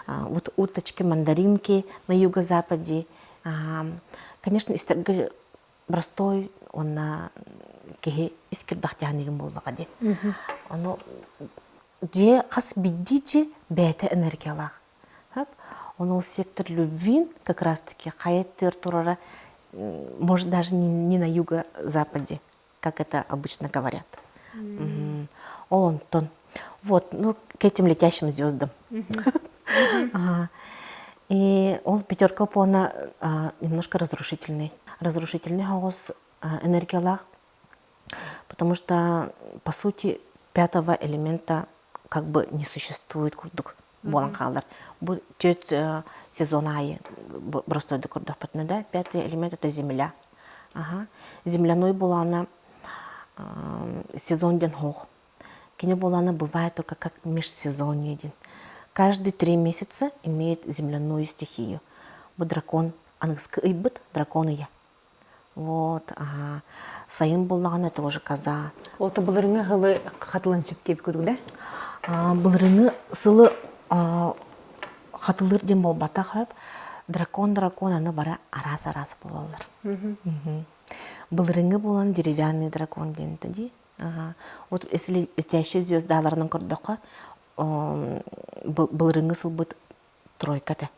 S1: вот уточки мандаринки на юго-западе конечно истэргэ простой уонна киһи ис кирбэх дьаһаныгын буоллаҕа дии ону дьиэ хас биирдии дьиэ бэйэтэ энергиялаах Ону ол сектор любви как раз-таки хайа өттүгэр турара может даже не на юго-западе, как это обычно говорят. Ол онтон. Вот, ну, к этим летящим звездам. И ол пятерка пона немножко разрушительный. Разрушительный соҕус энергиялаах, потому что, по сути, пятого элемента как бы не существует курдук буолан хаалар. Бу түөрт сезон аайы боростуойдук көрдөхпүтүнэ да, пятый элемент это земля. Ага. Земляной буолаана сезон диэн суох. Кини буолаана бывает только как межсезонье диэн. Каждые 3 месяца имеет земляную стихию. Бу дракон аныгыскы ыйбыт дракон ыйа. Вот, ага. Сайын буоллаҕына это уже коза.
S2: Ол то былырыҥы сылы хатылан сөп диэбит курдук да?
S1: Былырыҥы сылы хатылыыр диэн буолбатах хөп. Дракон дракон аны бары араас-араас буолаллар. Былырыҥы буолан деревянный дракон диэн дии. Ага. Вот если летящая звездаларынан көрдөххө, былырыҥы сылбыт тройка этэ.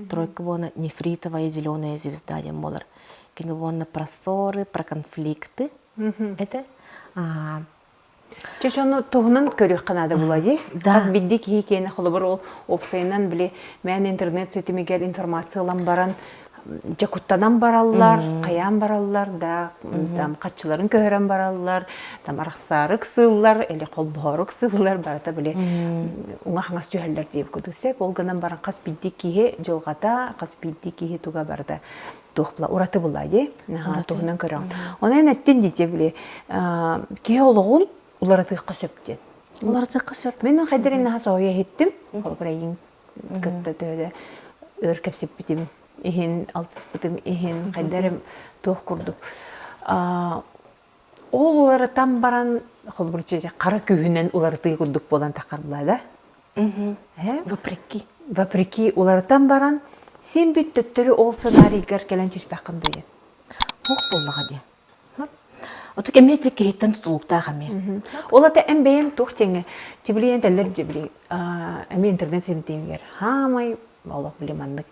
S1: Тройка буолана нефритовая зеленая звезда диэн буолар. Кини буолана про ссоры, про конфликты этэ.
S2: Чэ, ону туһунан көрүөххэ наада була дии. Хас биирдии киһи киэнэ холобур ол уопсайынан били мээн интернет ситимигэр информация ылан баран дьэ куттанан бараллар, хайаан бараллар да, там хаччыларын көһөрөн бараллар, там арахсаарык сыыллар, или холбоһорук сыыллар барыта били уҥа-хаҥас түһэллэр диэбит курдук сөп. Ол гынан баран хас биирдии киһи дьылҕата, хас биирдии киһи туга барыта туох була ураты була дии. Туһунан көрөҕүн. Онон эн эттин дии били киһи олоҕун уларытыахха сөп диэн.
S1: Уларытыахха сөп.
S2: Мин хайдар иннаха соһуйа иһиттим. Холобур эйиҥ кытта төһө өр кэпсэппитим иһин, алтыспытым иһин, хайдарым туох курдук. Ол уларытан баран, холобур, хара күүһүнэн уларытыы курдук буолан таххар була да?
S1: Вопреки.
S2: Вопреки уларытан баран, син бүт төттөрү ол сценарийгар кэлэн түспэххин дуйан.
S1: Ох буоллаҕа дии. Оту эмиэ киһиттэн тутулуктаах эмиэ.
S2: Ол ата эн бэйэм туох диэҥҥэ тибилиэн тэллэр дьибили эмиэ интернет ситимигэр хаамай олох били маннык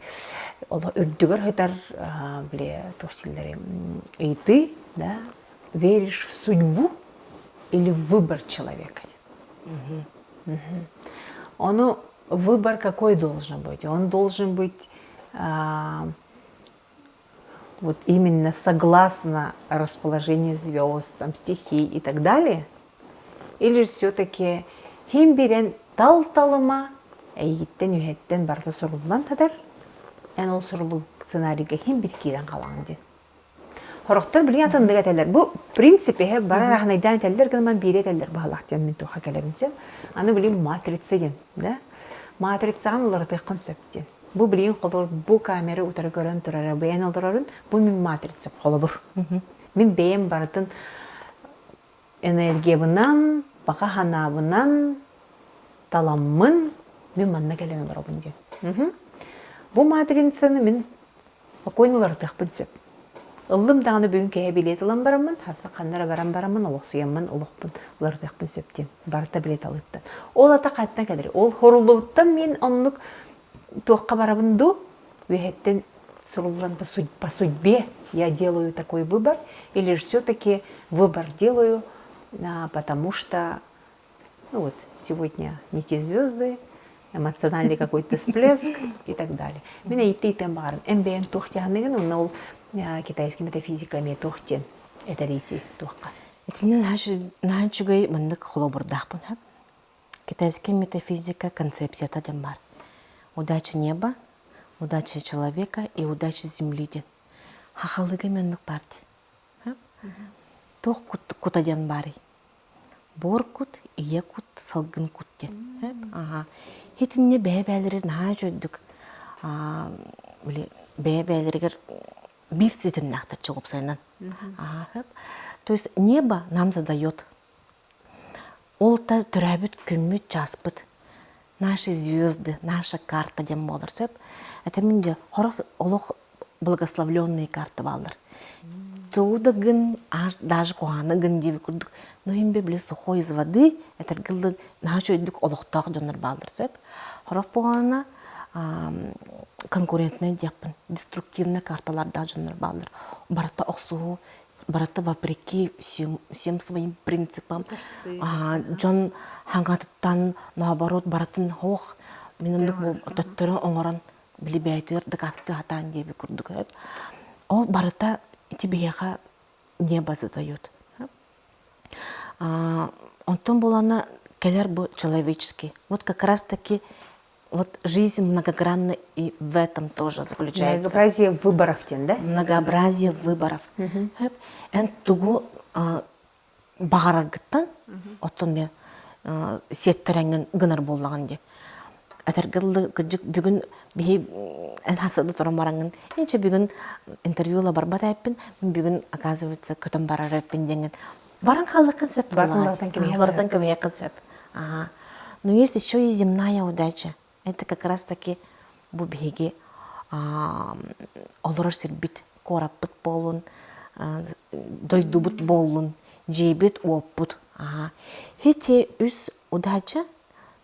S2: олох үрдүгэр сытар били туох силлэри ыйытыы да веришь в судьбу или в выбор человека Ону выбор какой должен быть? Он должен быть вот именно согласно расположению звезд, там, стихий и так далее? Или все-таки хим бирен тал талыма эйигиттен үһэттен барыта суруллан татар, эн ол сурулуу сценарийга хим бир киирэн хаалаҕын диэн. Сорохтор билигин атыннык этэллэр. Бу принцип эһэ бары аһынайдаан этэллэр гынан биири этэллэр баһылаах диэн мин туохха кэлэбин син. Аны билигин матрица диэн, да? Матрицаҕын уларытыаххын сөп диэн. Бу билигин холобур бу камера утары көрөн турара бэйэн олорорун бу мин матрица холобур. Мин бэйэм барытын энергиябынан, баҕа санаабынан таламмын мин манна кэлэн олоробун диэн. Бу матрицаны мин спокойно уларытыахпын сөп. Ыллым даҕаны бүгүн киһи билиэт ылан бараммын, харса ханна эрэ баран бараммын, олохсуйаммын олохпун уларытыахпын сөп диэн. Барыта билиэт алыыттан. Ол ата хантан кэлэр? Ол хоруллубуттан мин оннук туохха барабын дуу? Үөһэттэн суруллан по судьбе я делаю такой выбор или же все-таки выбор делаю, потому что ну вот сегодня не те звезды, эмоциональный какой-то всплеск и так далее. Мин ыйытыы баҕарым. Эн бэйэн туох дьаһаныгын, онно ол китайский метафизика эмиэ туох диэн этэрийти туохха?
S1: Итиннэ наһаа үчүгэй маннык холобурдаахпын сөп. Китайский метафизика концепцията диэн баар. Удача неба, удача человека и удача земли диэн. Хахалыга маннык баар дии. Туох кута диэн баарый? Буор кут, ийэ кут, салгын кут диэн. Аха. Итиннэ бэйэ-бэйэлэри наһаа үчүгэйдик. Били бэйэ-бэйэлэригэр биир ситимнээхтэр чугупсайынан. То есть небо нам задает. Ол та төрөөбүт күммүт, чааспыт. Наши звезды, наша карта диэн буолар сөп. Это мин де хорох олох благословленные карты бааллар. Тугу да гын, даже куһааны гын диэби курдук, но им били сухой из воды, этэргиллы наһаа үчүгэйдик олохтоох дьоннор бааллар сөп. Хорох буолана конкурентный диэхпин, деструктивный карталардаах дьоннор бааллар. Барыта охсуһуу, барыта вопреки всем, всем своим принципам. Дьон хаҥатыттан наоборот барытын хоох мин оннук төттөрү оҥорон били бэйэтигэр дакаастыы сатаан диэбит курдук сөп. Ол барыта ити биһиэхэ небо задает. Онтон булана кэлэр бу человеческий. Вот как раз таки вот жизнь многогранна и в этом тоже заключается.
S2: Многообразие выборов диэн, да?
S1: Многообразие выборов. Эн тугу баҕараргыттан, оттон мен сиэттэрэҥҥин гынар буоллаҕын дии. Этэргэ дылы кырдьык бүгүн биһи эн хасыда туран бараҥҥын инче бүгүн интервью ыла барбат эппин, мин бүгүн оказывается көтөн барар эппин диэҥҥин баран хаалыаххын сөп буоллаҕа. Барытын сөп. Ага. Но есть еще и земная удача. Это как раз таки бу биһиги олорор сирбит, куораппыт буоллун, дойдубут буоллун, дьиэбит-уоппут. Хити үс удача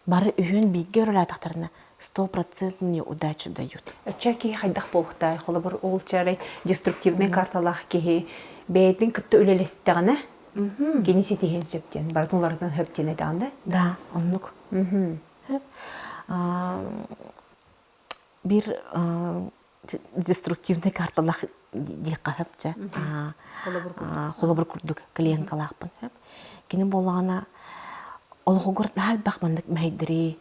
S1: бары үһүөн бииргэ өрөлөтөхтөрүнэ стопроцентную удачу дают.
S2: Оччо киһи хайдах буолуохтай? Холобур, ол чарай деструктивный карталаах киһи бэйэтин кытта үлэлэстэҕинэ, кини ситиһин сөп диэн, барытын уларытын сөп диэн этэҕин да?
S1: Да, оннук. Биир деструктивный карталаах диэххэ сөп дьэ. Холобур курдук клиенткалаахпын сөп. Кини буоллаҕына олоҕугар наһаа элбэх маннык мэһэйдэри,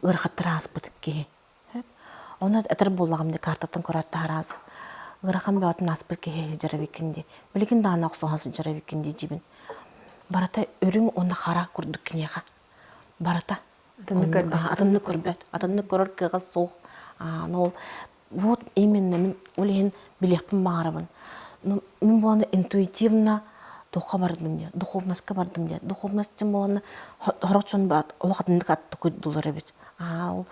S1: ыарахаттары ааспыт киһи. Ону этэр буоллаҕым дии картаттан көрөөт таһараас ыарахан бөҕөтүн ааспыт киһи сылдьар эбиккин дии. Билигин даҕаны охсуһа сылдьар эбиккин дии диибин. Барыта үрүҥ уонна хара курдук киниэхэ. Барыта. Атыннык көрбөт. Атыннык көрөр кыаҕа суох. ол вот именно мин ол иһин билиэхпин баҕарабын. Мин буолана интуитивно туохха бардым диye, духовностька бардым диye. Духовность диэн буолана сорох дьон олох атыннык аттыкуйдулар эбит. Ол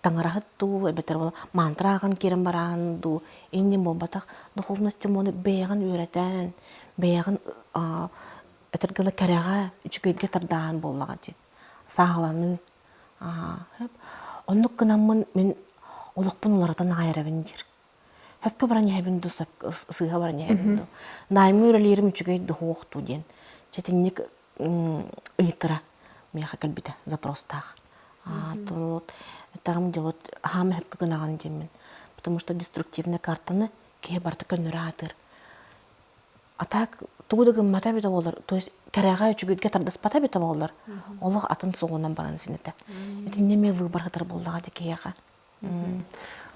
S1: таҥараһыт дуу, эбэтэр ол мантра ааҕан киирэн бараан дуу, иннин буолбатах. Духовность диэн буолана бэйэҕин үөрэтэн, бэйэҕин этэргэ дылы кэрэҕэ, үчүгэйгэ тардааһын буоллаҕа дии. Сааһыланыы. Оннук гынаммын мин олохпун уларытан аҕай эрэбин диир. Сөпкө баран иһэбин дуу, сыыһа баран иһэбин дуу. Наймы үлэлиирим үчүгэй дуу, дуу диэн. Чэтинник ыйытыра миэхэ кэлбитэ запростаах. Вот этаҕым дьэ вот аһаама сөпкө гынаҕын диэммин. Потому что деструктивный картаны киһи барыта көннөрө аатыыр. А так тугу да гыммата эбитэ буоллар, то есть кэрэҕэ үчүгэйгэ тардыспата эбитэ буоллар, олох атын суолунан баран синэтэ. Итиннэ эмиэ выбор сытар буоллаҕа дии киһиэхэ.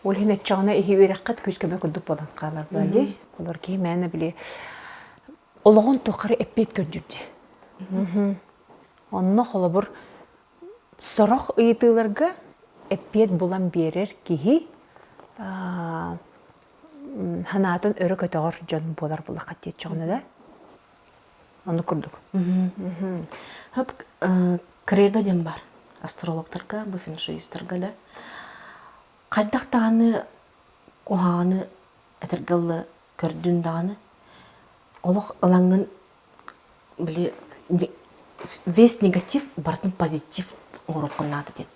S2: Ол иһин оччоҕуна иһи үөрэххит күүс-көмө курдук буолан хаалар буолар дии. Олор киһи мээнэ били олоҕун тухары эппиэт көрдүүр дии. Онно холобур сорох ыйытыыларга эппиэт булан биэрэр киһи санаатын өрө көтөҕөр дьон буолар булахха диэччэҕинэ да оннук курдук
S1: Хөп кредо диэн бар астрологтарга, бу фэншуистарга да хайдах даҕаны куһаҕаны этэргэ дылы көрдүн даҕаны олох ылаҥҥын били весь негатив барытын позитив оҥоруоххун наада диэн.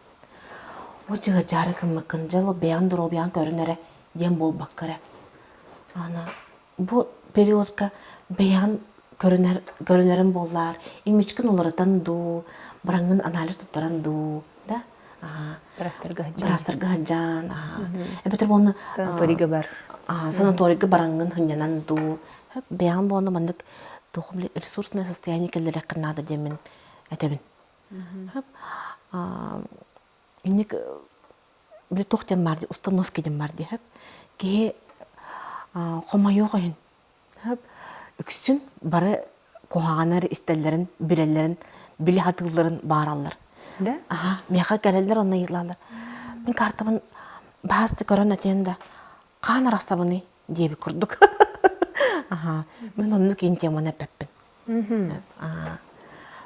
S1: О дьыа гыммыккын дьэ ол бэйэҕин доруобуйаҕын көрүн эрэ диэн буолбакка эрэ. Ана бу периодка бэйэҕин көрүнэр көрүнэрин буоллаар имиджкин уларытан дуу, бараҥҥын анализ туттаран дуу, да?
S2: Быраастарга
S1: Быраастарга сылдьан, эбэтэр уонна
S2: санаторийга бар.
S1: Санаторийга бараҥҥын сынньанан дуу, бэйэҕин буолна маннык туох ресурсное состояние киллэриэххин наада диэммин этэбин. Инник били туох диэн баар дии установка диэн баар дии киһи хомойуох иһин үксүн бары куһаҕаны эрэ истэллэрин билэллэрин билэ сатыылларын баараллар
S2: Да?
S1: Аха, миэхэ кэлэллэр онно ыйыталлар. Мин картабын Баасты көрөн этиэн да хаан арахсабыный диэбит курдук. Аха, мин оннук ин теманы эппэппин.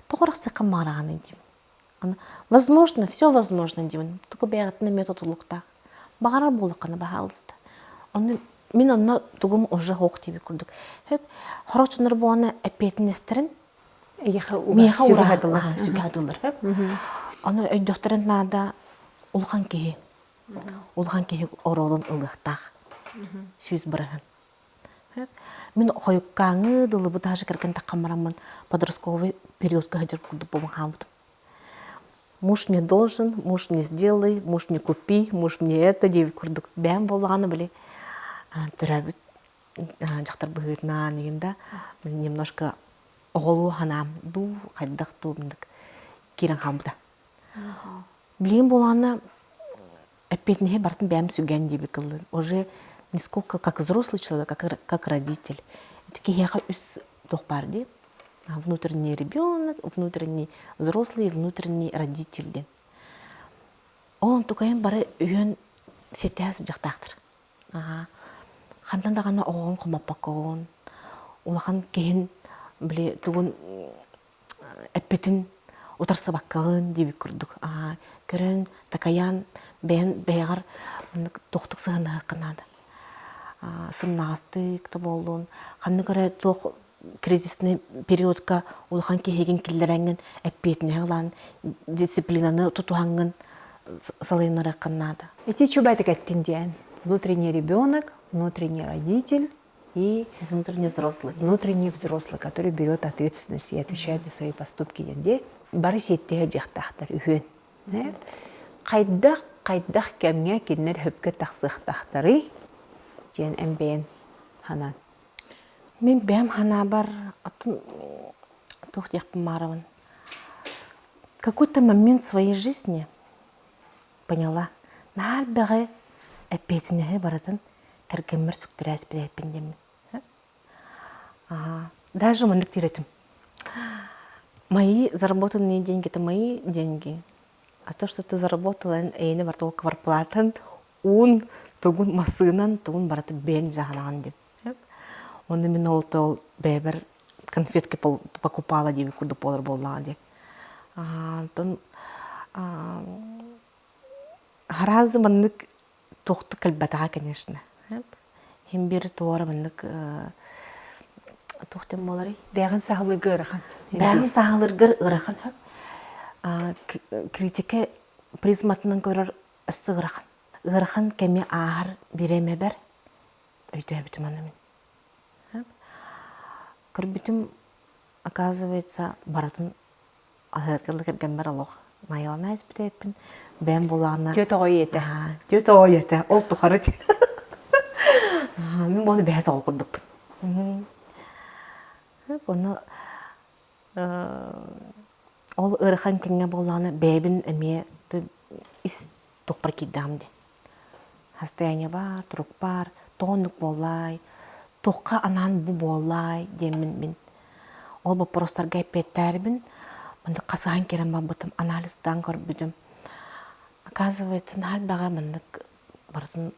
S1: Тоҕо арахсыаххын баҕараҕыный диим. Возможно, все возможно диибин. Тугу бэйэҕиттэн эмиэ тутулуктаах. Баҕарар буоллаххына баһаалыста. Онно мин онно тугум уже суох диэбит курдук. Хөп, сорох дьоннор буолана эппиэтинэстэрин миэхэ ураһатылар, сүгэ хатыллар. Хөп. Ону өйдөхтөрүн наада улахан киһи улахан киһи оруолун ылыахтаах 100%. Мин хойуккааҥы дылыбы даже кэргэн таххан бараммын подростковый периодка сылдьар курдук буолан хаалбытым. Муж мне должен, муж мне сделай, муж мне купи, муж мне это диэбит курдук бэйэм буоллаҕына били төрөөбүт дьахтар быһыытынан игин да немножко оҕолуу санаам дуу хайдах дуу киирэн хаалбыта. Билигин буолаана эппиэтинэһи барытын бэйэм сүгэн диэбит кыллын. Уже не сколько как взрослый человек, как, как родитель. Это киһиэхэ үс туох баар дии. Внутренний ребенок, внутренний взрослый, внутренний родитель диэн. Ол онтукайын бары үһүөн сиэттэһэ сылдьахтаахтар. Хантан даҕаны оҕоҕун хомоппоккоҕун, улахан киһин били тугун эппитин утарсыбаккаҕын диэбит курдук көрөн такайан бэйэн бэйэҕэр маннык туохтук сыһыаннаһыахха наада сымнаҕастык да буоллун ханнык эрэ туох кризисный периодка улахан киһигин киллэрэҥҥин эппиэтинэһи ылан дисциплинаны тутуһаҥҥын салайынарыаххын наада.
S2: Ити чубатык эттин диэн внутренний ребенок, внутренний родитель и
S1: внутренний взрослый.
S2: Внутренний взрослый, который берет ответственность и отвечает за свои поступки диэн бары сиэттиһэ дьахтахтар үһүөн. Хайдах хайдах кэмҥэ кинилэр хөпкө тахсыахтахтарый диэн эн бэйэн ханаан.
S1: Мин бэйэм ханаабар атын туох диэхпин баарабын. Какой-то момент своей жизни поняла. Наһаа элбэҕи эппиэтинэһи барытын кэргэммэр сүктэрээспитээппин диэммин. Даже маннык диир этим. Мои заработанные деньги – это мои деньги. А то, что ты заработала, эйиэнэ барыта ол кварплатан, уун, тугун массыынан, тугун барыта бэйэн дьаһанаҕын диэн. Онно мин ол ол бэйэбэр конфетки покупала диэбит курдук буолар буоллаҕа дии. Онтон Араас маннык туохтук кэлбэтэҕэ конечно. Иһин биир туора маннык туох диэн буоларый?
S2: Бэйэҕин саһылыырга ыарахан.
S1: Бэйэҕин саһылыыргар ыарахан сөп. Критика призматынан көрөр өссө ыарахан. Ыарахан кэми ааһар бириэмэбэр өйдөөбүтүм аны мин. Көрбүтүм, оказывается, барытын Аһыыргылы кэргэммэр олох майалана испитэйпин бэйэм булаана
S2: Түөт оҕо ийэтэ.
S1: Түөт оҕо ийэтэ. Ол тухары мин буону бэһэс оҕо курдукпун. Ону ол ыарахан кэмҥэ буоллаҕына бэйэбин эмиэ ис туохпар киирдэҕим дии. Состояние баар, турук баар, тоҕо оннук буоллаай, туохха анаан бу буоллаай диэммин мин ол боппуруостарга эппиэттээрибин маннык хасыһан киирэн барбытым, анализтаан көрбүтүм. Оказывается, наһаа элбэҕи маннык барытын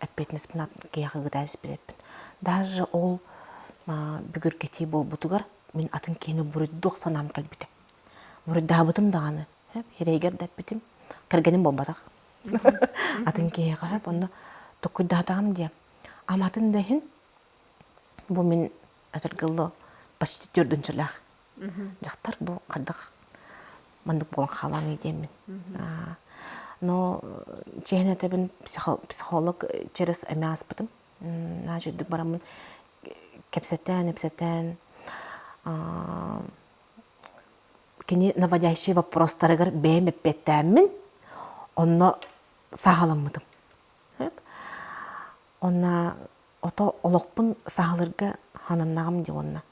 S1: эппиэтинэспин киһиэхэ ыытан испиппин. Даже ол бүгүргэтии буолбутугар мин атын киһини буруйдуох санаам кэлбитэ. Буруйдаабытым даҕаны, сирэйигэр да эппитим, кэргэним буолбатах. Атын киһиэхэ сөп онно токкуйдаатаҕым диэ. Аматын да иһин бу мин этэргэлло почти төрдүнчэлээх дьахтар бу хайдах маннык буолан хааланый диэммин. Но чиэһин этэбин психолог через эмэ ааспытым. Наһаа үчүгдүк бараммын кэпсэтэн, ипсэтэн кини наводящий вопростарыгар бэйэм эппиэттээммин онно сааһыламмытым. Онно ото олохпун сааһылыырга хананнаҕым дии уонна.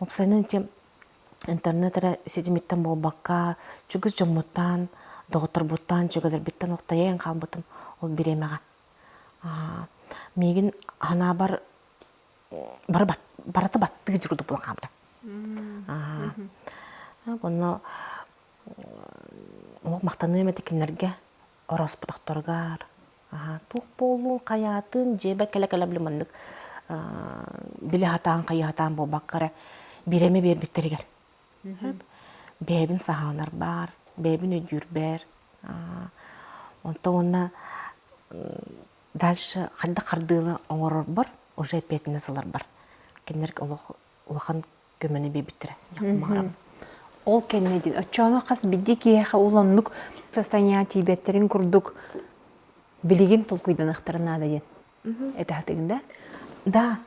S1: Уопсайынан ити интернет эрэ ситимиттэн буолбакка, чугас дьоммуттан, доҕотторбуттан, дьүөгэлэрбиттэн охтайан хаалбытым ол бириэмэҕэ. Миигин санаабар бары барыта баттыы дьурдук буолан хаалбыта. Онно олох махтаныам этэ кинилэргэ орооспотохторугар. Туох буоллун, хайаатын, дьиэбэр кэлэ-кэлэ били маннык билэ сатаан, хайыы сатаан буолбакка эрэ бириэмэ биэрбиттэригэр. Бэйэбин саһаанар баар, бэйэбин өйдүүрбэр. Онтон уонна дальше хайдах хардыылы оҥорорбор уже эппиэтинэс ыларбар. Кинилэр олох улахан көмөнү биэрбиттэрэ. Маҕарабын.
S2: Ол кэннэ диэн оччоҕуна хас биирдии киһиэхэ ол оннук состояние тиийбэттэрин курдук билигин толкуйданыахтарын наада диэн этэ сатыыгын да?
S1: Да.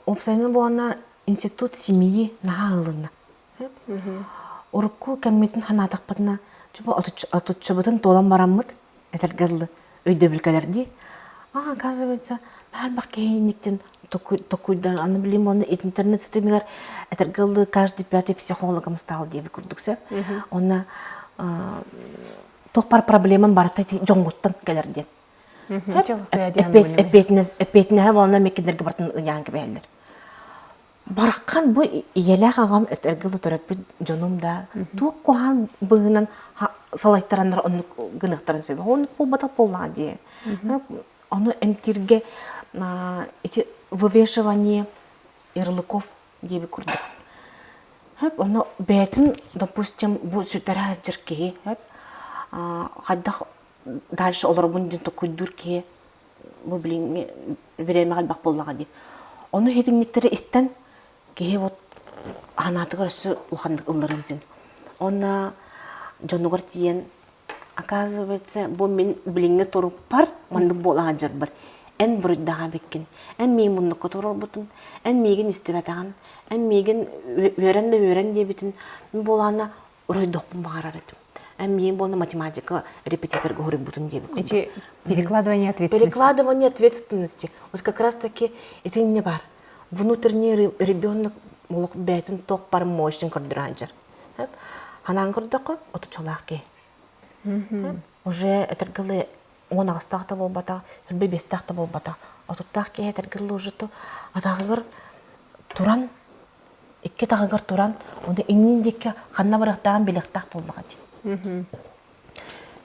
S1: Уопсайынан буолана институт семьи наһаа ылынна. Урукку кэммитин санаатахпытына, отуччабытын туолан бараммыт, этэргэ дылы, өйдөбүл кэлэр дии. А, оказывается, элбэх киһи инниктэн токуйдан, аны билим уонна интернет ситимигэр этэргэ дылы каждый пятый психологом стал диэбит курдук сөп. Онно туох бар проблемам барыта дьоҥҥуттан кэлэр диэн. Эппиэтинэһэ буолна меккинерге бартын ыйаан кэбиһэллэр. Бараххан бу ийэлээх аҕам этэргэ төрөппүт дьонум да туох куһаҕан быһыынан салайтараннар оннук гыныахтарын сөбө. Оннук буолбатах буоллаҕа дии. Ону эмтииргэ ити вывешивание ярлыков диэбит курдук. Хөп, ону бэйэтин, допустим, бу сүтэрэ сылдьар киһи, хөп, хайдах дальше олоробун диэн токуйдуур киһи бу билиҥҥи бириэмэҕэ элбэх буоллаҕа дии. Ону иһитинниктэри истэн киһи вот санаатыгар өссө улаханнык ылларан син. Уонна дьонугар тиийэн оказывается бу мин билиҥҥи турукпар маннык буола сылдьарбар эн буруйдаах эбиккин, эн миигин муннукка туруорбутун, эн миигин истибэтэҕин, эн миигин үөрэн да үөрэн диэбитин мин буолаана уруйдуохпун баҕарар этим. Эн миигин буолна математика репетиторга уруйбутун диэбит курдук.
S2: Эти перекладывание ответственности.
S1: Перекладывание ответственности. Вот как раз таки ити не бар. Внутренний ребенок олох бэйэтин туох бар мощын көрдөрө сылдьар. Ханаан көрдөххө, отуччалаах киһи. Уже этэргэлы 18-таах да буолбатах, 25-тээх да буолбатах. Отуттаах киһи этэргэлы уже атаҕыгар туран икки таҕыгар туран, онно иннин диэки ханна барыахтааҕын билиэхтээх буоллаҕа дии.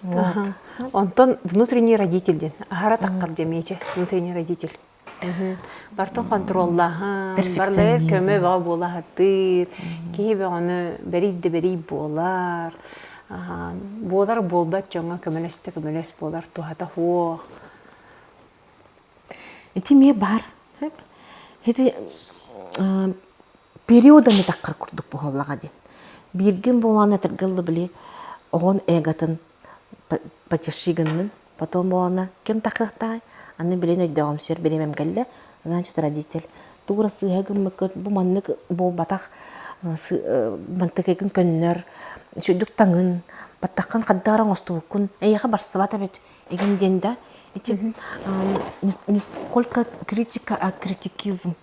S2: Вот. Онтон внутренний родитель диэн аһара таххар диэмиэчэ внутренний родитель. Бартын хонтуруоллааһын, барлары көмө бөҕө буола сатыыр, киһи бөҕөнү бэрий да бэрий буолар, буолар буолбат дьоҥҥо көмөлөс да көмөлөс буолар туһата суох.
S1: Ити эмиэ баар. Ити периодами таххар курдук буоллаҕа дии. Бииргин буолан этэргэ дылы били оҕон эготын потеши гыннын, потом буолана ким тахыахтаай, аны билин өйдөөҕүмсүйэр бириэмэм кэллэ, значит родитель тугу эрэ сыыһа гыммыккыт, бу маннык буолбатах мантыкыгын көннөр, үчүгдүк таҥын, баттаххын хайдах эрэ оҥостубуккун, эйиэхэ барсыбат эбит, Игин диэн да ити не сколько критика, а критикизм.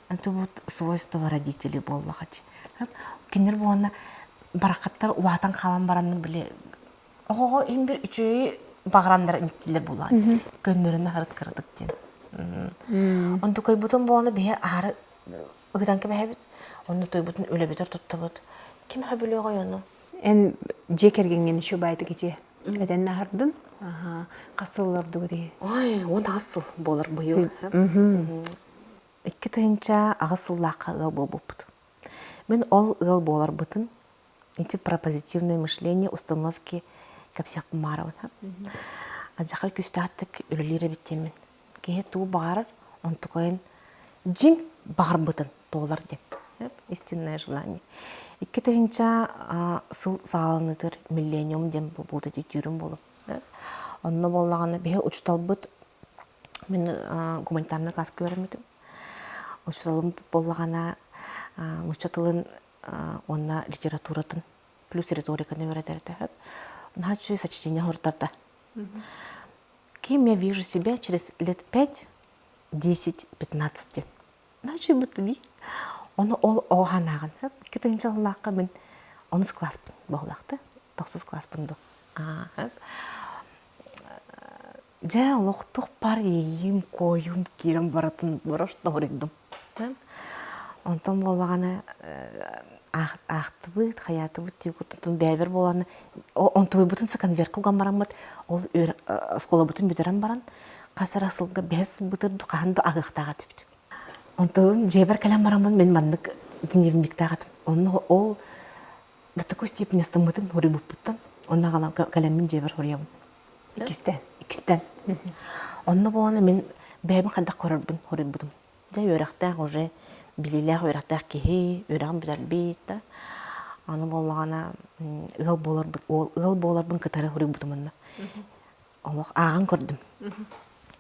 S1: Это вот свойство родителей буоллаҕа дии. Кинилэр буолана барахаттар улаатан хаалан бараннар били оҕоҕо иһин бир үчүгэйи баҕараннар иниттилэр буоллаҕа дии. Көннөрүнэ харыт кыратык диэн. Онтукайбытын буолана биһи аһары ыгытан кэбиһэбит. Онно тойбутун үлэбитэр туттабыт. Ким сөбүлүөҕэй ону?
S2: Эн дьиэ кэргэҥҥин үчүгэй баайдык ити этэн аһардын. Аха. Хас сыл олордугут иһи?
S1: Ой, 18 сыл буолар быйыл. 2008 сыллаахха ыал буолбуппут. Мин ол ыал буоларбытын ити про позитивное мышление установки кэпсиэхпин баҕарабын. Адьахай күүстээхтик үлэлиир эбит диэммин. Киһи тугу баҕарар, онтукайын дьиҥ баҕарбытын туолар диэн. Истинное желание. 2000 сыл саҕаланыытыгар миллениум диэн буолбут түүрүм буолуп. Онно буоллаҕына биһи учууталбыт мин гуманитарнай класска үөрэммитим. Учууталым буоллаҕына нуучча тылын уонна литературатын плюс риториканы үөрэтэр этэ. Наһаа үчүгэй сочинение оҥортарда. Кем я вижу себя через лет 5, 10, 15 диэн. Наһаа дии. Ону ол оҕо санааҕын 2 сыллаахха мин онус класспын буоллахта, тохсус класспын дуу. Дьэ олохтух бар иэйиим, куойум киирэн барытын борош тоһуруйдум. Онтон буоллаҕына аахтыбыт, хайаатыбыт дии курдук бэйэбэр буолан. Онтуйбутун конвертка уган бараммыт, ол оскуолабытын бүтэрэн баран, хас эрэ сылга бэһис сылбытыр хаһан да аһыахтаах этибит. Онтон дьиэбэр кэлэн бараммын мин маннык дневниктаах этим. Онно ол до такой степени астыммытым хоруйбуппуттан. Онно аҕалан кэлэммин дьиэбэр хоруйабын.
S2: Иккистэн.
S1: Иккистэн. Онно буолан мин бэйэбин хайдах көрөрбүн хоруйбутум. Дьэ үөрэхтээх уже билиилээх үөрэхтээх киһи, үөрэҕин бүтэрбит да. Аны буоллаҕына ыал буоларбын ыал буоларбын кытары хоруйбутум онно. Олох ааҕан көрдүм.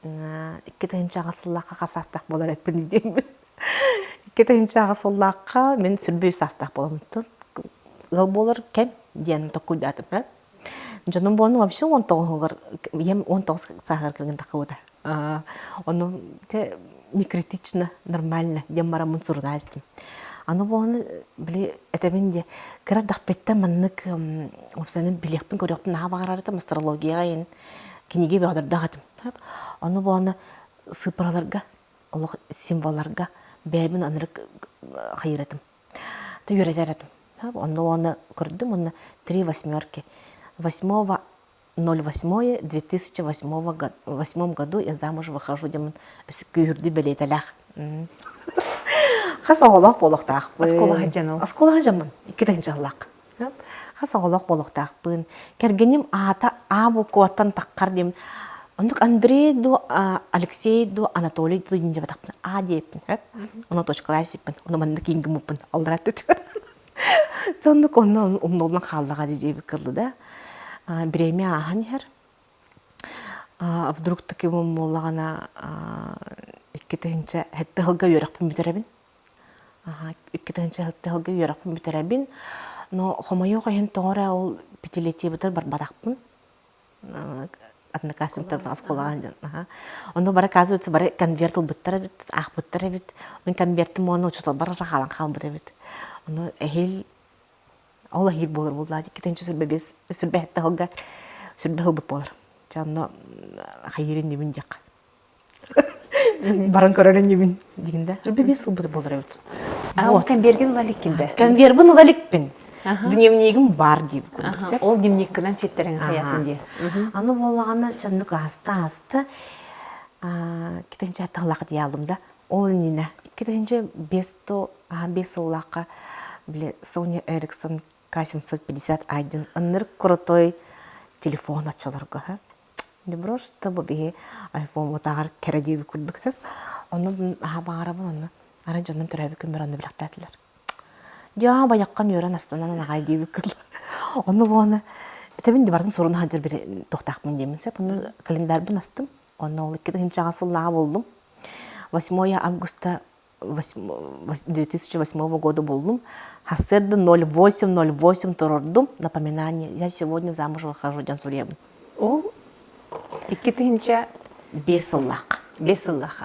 S1: 2008 сыллаахха хас саастаах буолар эппин диэммин. 2008 сыллаахха мин сүрбүү саастаах буоламмыттан ыал буолар кэм диэн токкуйдаатым. Дьонум буолан вообще 19-угар ийэм 19 сааһыгар кэлгин таххыбыта. Ону те не критично, нормально диэн бараммын суруна истим. Аны буолан били этэбин дии кыра эрдэхпиттэн маннык уопсайынан билиэхпин көрүөхпүн наһаа баҕарар этим астрологияҕа иһин кинигэ бөҕөдөрдөөх этим. Ону буолан сыыппараларга олох символларга бэйэбин анырык хайыр этим. Үөрэтэр этим. Онно уонна көрдүм уонна три восьмерки. Восьмого 08 2008 году я замуж выхожу диэн күүһүрдүү бэлиэтэлээх. Хас оҕолоох буолуохтаахпын.
S2: Оскуола сылдьан
S1: Оскуола сылдьаммын. Икки тыһыынчалаах. Хас оҕолоох буолуохтаахпын. Кэргэним аата А букваттан таххар диэн Оннук Андрей ду Алексей ду Анатолий ду диэн А диэппин сөп. Ону точкалаан сиппин. Ону маннык иҥгиммиппин аллара түтүр. Дьоннук онно умнуллан хааллаҕа диэбит кыллы да. Бириэмэ ааһан иһэр. Вдруг таким буоллаҕына 2007 сылга үөрэхпин бүтэрэбин. 2007 сылга үөрэхпин бүтэрэбин. Но хомойуох иһин тоҕо эрэ ол пятилетиебытыгар барбатахпын. Одноклассниктарбын оскуолаҕа дьон. Ону бары оказывается бары конверт ылбыттар эбит, аахпыттар эбит. Мин конвертым уонна учууталбар хаалан хаалбыт эбит. Ону эһиил ол эһиил буолар буоллаа 205 сүрбэһэтте сылга сүрбэ ылбыт буолар. Чэ онно хайыыр иннибин диэххэ. Баран көрөр иннибин дигин да. Сүрбэ биэс ылбыт буолар эбит.
S2: А конвергин ыла иликкин да?
S1: Конвербын ыла иликпин. Дневнигим бар диир курдук сөп.
S2: Ол дневниккынан ситтерин хаятын диye.
S1: Аны буоллаҕына чаннык ааста ааста китинчэ тыллах диялым да. Ол иннинэ 2005 5 сыллаахха били Sony Ericsson K751 ынныр крутой телефон оччолорго Добро, что биһи айфон утааҕар кэрэ диэбит курдук. Онно аһа баҕарабын онно. Арай дьонум төрөөбүт күммэр онно билэхтээтилэр. Дьаа байаххан үөрэн астанан аҕай диэбит кылла. Онно буолана этэбин ди бартын суруна сылдьар били туохтаахпын диэмин сөп. Онно календарбын астым. Онно ол 2000 сыллааҕа буллум. 8 августа 2008 года буллум. Хассыарда 08.08 турордум. Напоминание, я сегодня замуж выхожу диэн суруйабын.
S2: Ол 2000
S1: 5 сыллаах.
S2: 5 сыллаах.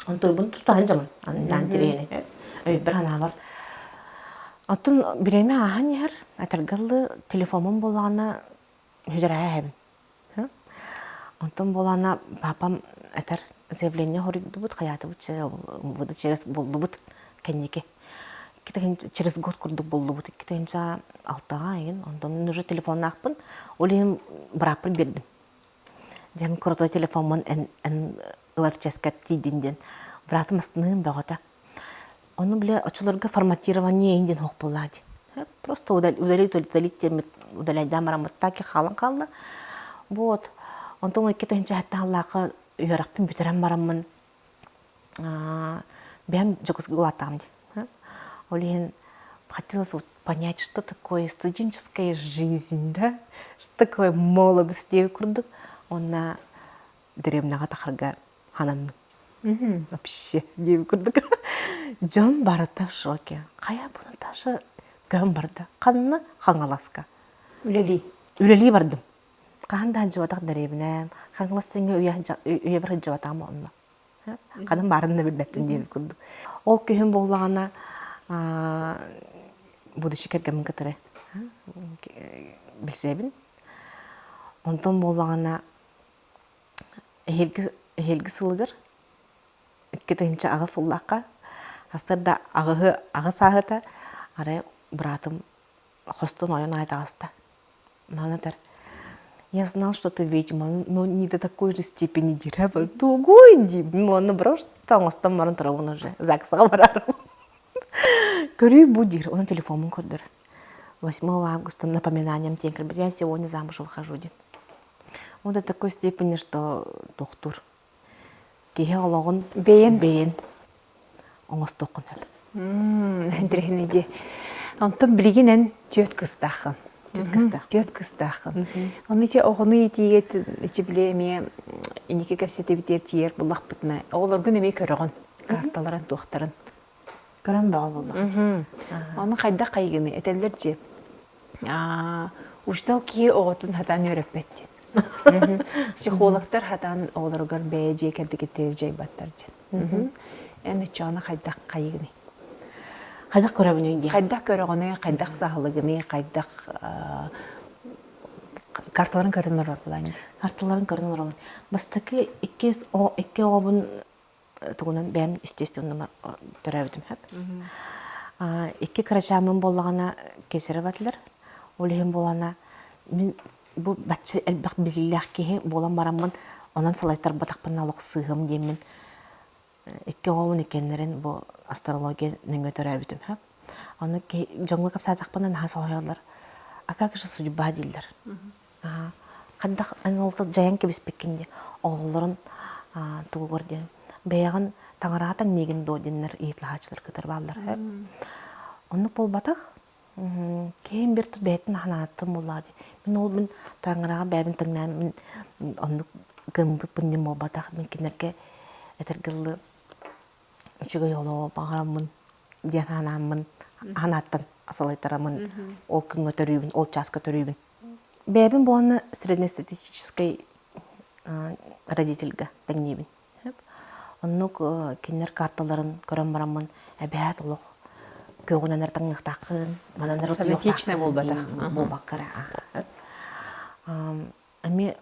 S1: Онтуйбун тутаһан дьамын. Андан тириэни. Өйбөр ханаабар. Оттон бириэмэ ааһан иһэр. Этэргэллы телефоммун буоллаҕына хүдэрээһэбин. Онтон буолаана папам этэр заявление хоруйдубут, хайаатыбыт через буллубут кэнники. Через год курдук буллубут. 2006-га игин. Онтон уже телефоннаахпын. Ол иһин бырааппын биэрдим. Дьэм крутой телефоммун эн эн ылар ческэр тиийдин диэн. Быраатым астыныым бөҕөтө. Ону бile оччолорго форматирование диэн суох буоллаа дии. Просто удалить удалить диэммит удаляйдаан бараммыт так и хаалан хаалла. Вот. Онтон 2007 сыллаахха үөрэхпин бүтэрэн бараммын бэйэм Дьокуускайга улааттаҕым дии. Ол иһин хотелось вот понять, что такое студенческая жизнь, да, что такое молодость диэбит курдук. Уонна дэриэбинэҕэ тахарга хананным. Вообще диэбит курдук. Дьон барыта в шоке. Хайа бу Наташа көһөн барда. Ханна? Хаҥаласка.
S2: Үлэлии.
S1: Үлэлии бардым. Хаһан да сылдьыбатах дэриэбинэм. Хаҥалас диэҥҥэ үйэбэр сылдьыбатаҕым онно. Ханан баарын да билбэппин диэбит курдук. Ол күһүн буоллаҕына будущий кэргэммин кытары билсэбин. Онтон буоллаҕына эһиилги эһиилги сылыгар 2008 сыллаахха астар да аҕыһы аҕыс ааһыта арай быраатым хостон ойон аайы таҕыста. Манатар Я знал, что ты ведьма, но не до такой же степени дире. Тугуй ди. Оны просто оҥостон баран турабын уже. ЗАГСаҕа барарым. Көрүй бу диир. Оны телефомун көрдөр. 8 августа напоминанием тиэн кэлбит. Я сегодня замуж выхожу диэн. Вот до такой степени, что тохтуур. Киһи олоҕун
S2: Бэйэн
S1: бэйэн оҥостуоххун сөп.
S2: Интэриэһинэй дии. Онтон билигин эн түөрт кыстааххын.
S1: Түөрт кыстаах.
S2: Түөрт кыстааххын. Ону ичи оҕону иитиигэ ичи били эмиэ инники кэпсэтибитигэр тиийэр буллахпытына оҕолоргун эмиэ көрөҕүн карталарын туохтарын.
S1: Көрөн бөҕө буоллахчы.
S2: Ону хайдах хайгыны этэллэр дьи. Учуутал киһи оҕотун хатаан үөрэппэт диэн. Психологтар хатаан оҕолоругар бэйэ дьиэ кэрдикитигэр дьайбаттар диэн. Эн оччоҕуна хайдах хайыгыный?
S1: Хайдах көрөбүнүй диэн.
S2: Хайдах көрөҕүнүй, хайдах саһылыгыный, хайдах карталарын көрөн олорор булаан
S1: Карталарын көрөн олоробун. Бастакы иккис икки оҕобун тугунан бэйэм естественно төрөөбүтүм сөп. Икки кырачааммын буоллаҕына кесарево этилэр. Ол иһин буолана мин бу бачча элбэх билиилээх киһи буолан бараммын онон салайтарбатахпына олох сыыһым диэммин икки оҕобун иккиэннэрин бу астрология нөҥүө төрөөбүтүм сөп. Ону дьоҥҥо кэпсээтэхпинэ наһаа соһуйаллар. А как же судьба дииллэр. Хайдах эн ол дьайан кэбиспиккин дии оҕолорун тугугар диэн бэйэҕин таҥараҕа тэҥниигин дуо диэннэр ыйыталаһааччылар кытары бааллар оннук буолбатах киһим бир тут бэйэтин санааттан буоллаҕа дии мин ол мин таҥараҕа бэйэбин тэҥнээн мин оннук гыммыппын диэн буолбатах мин кинилэргэ этэргэ дылы үчүгэй олоҕу баҕараммын диэн санааммын санааттан салайтараммын ол күҥҥэ төрүүбүн ол чааска төрүүбүн Бэйэбин буолана среднестатистическай родительга тэҥниибин. Оннук кинилэр карталарын көрөн бараммын эбээт олох көҕүнэн эрэ таҥныахтааххын, манан эрэ
S2: Фанатичнай буолбатах.
S1: буолбакка эрэ. Эмиэ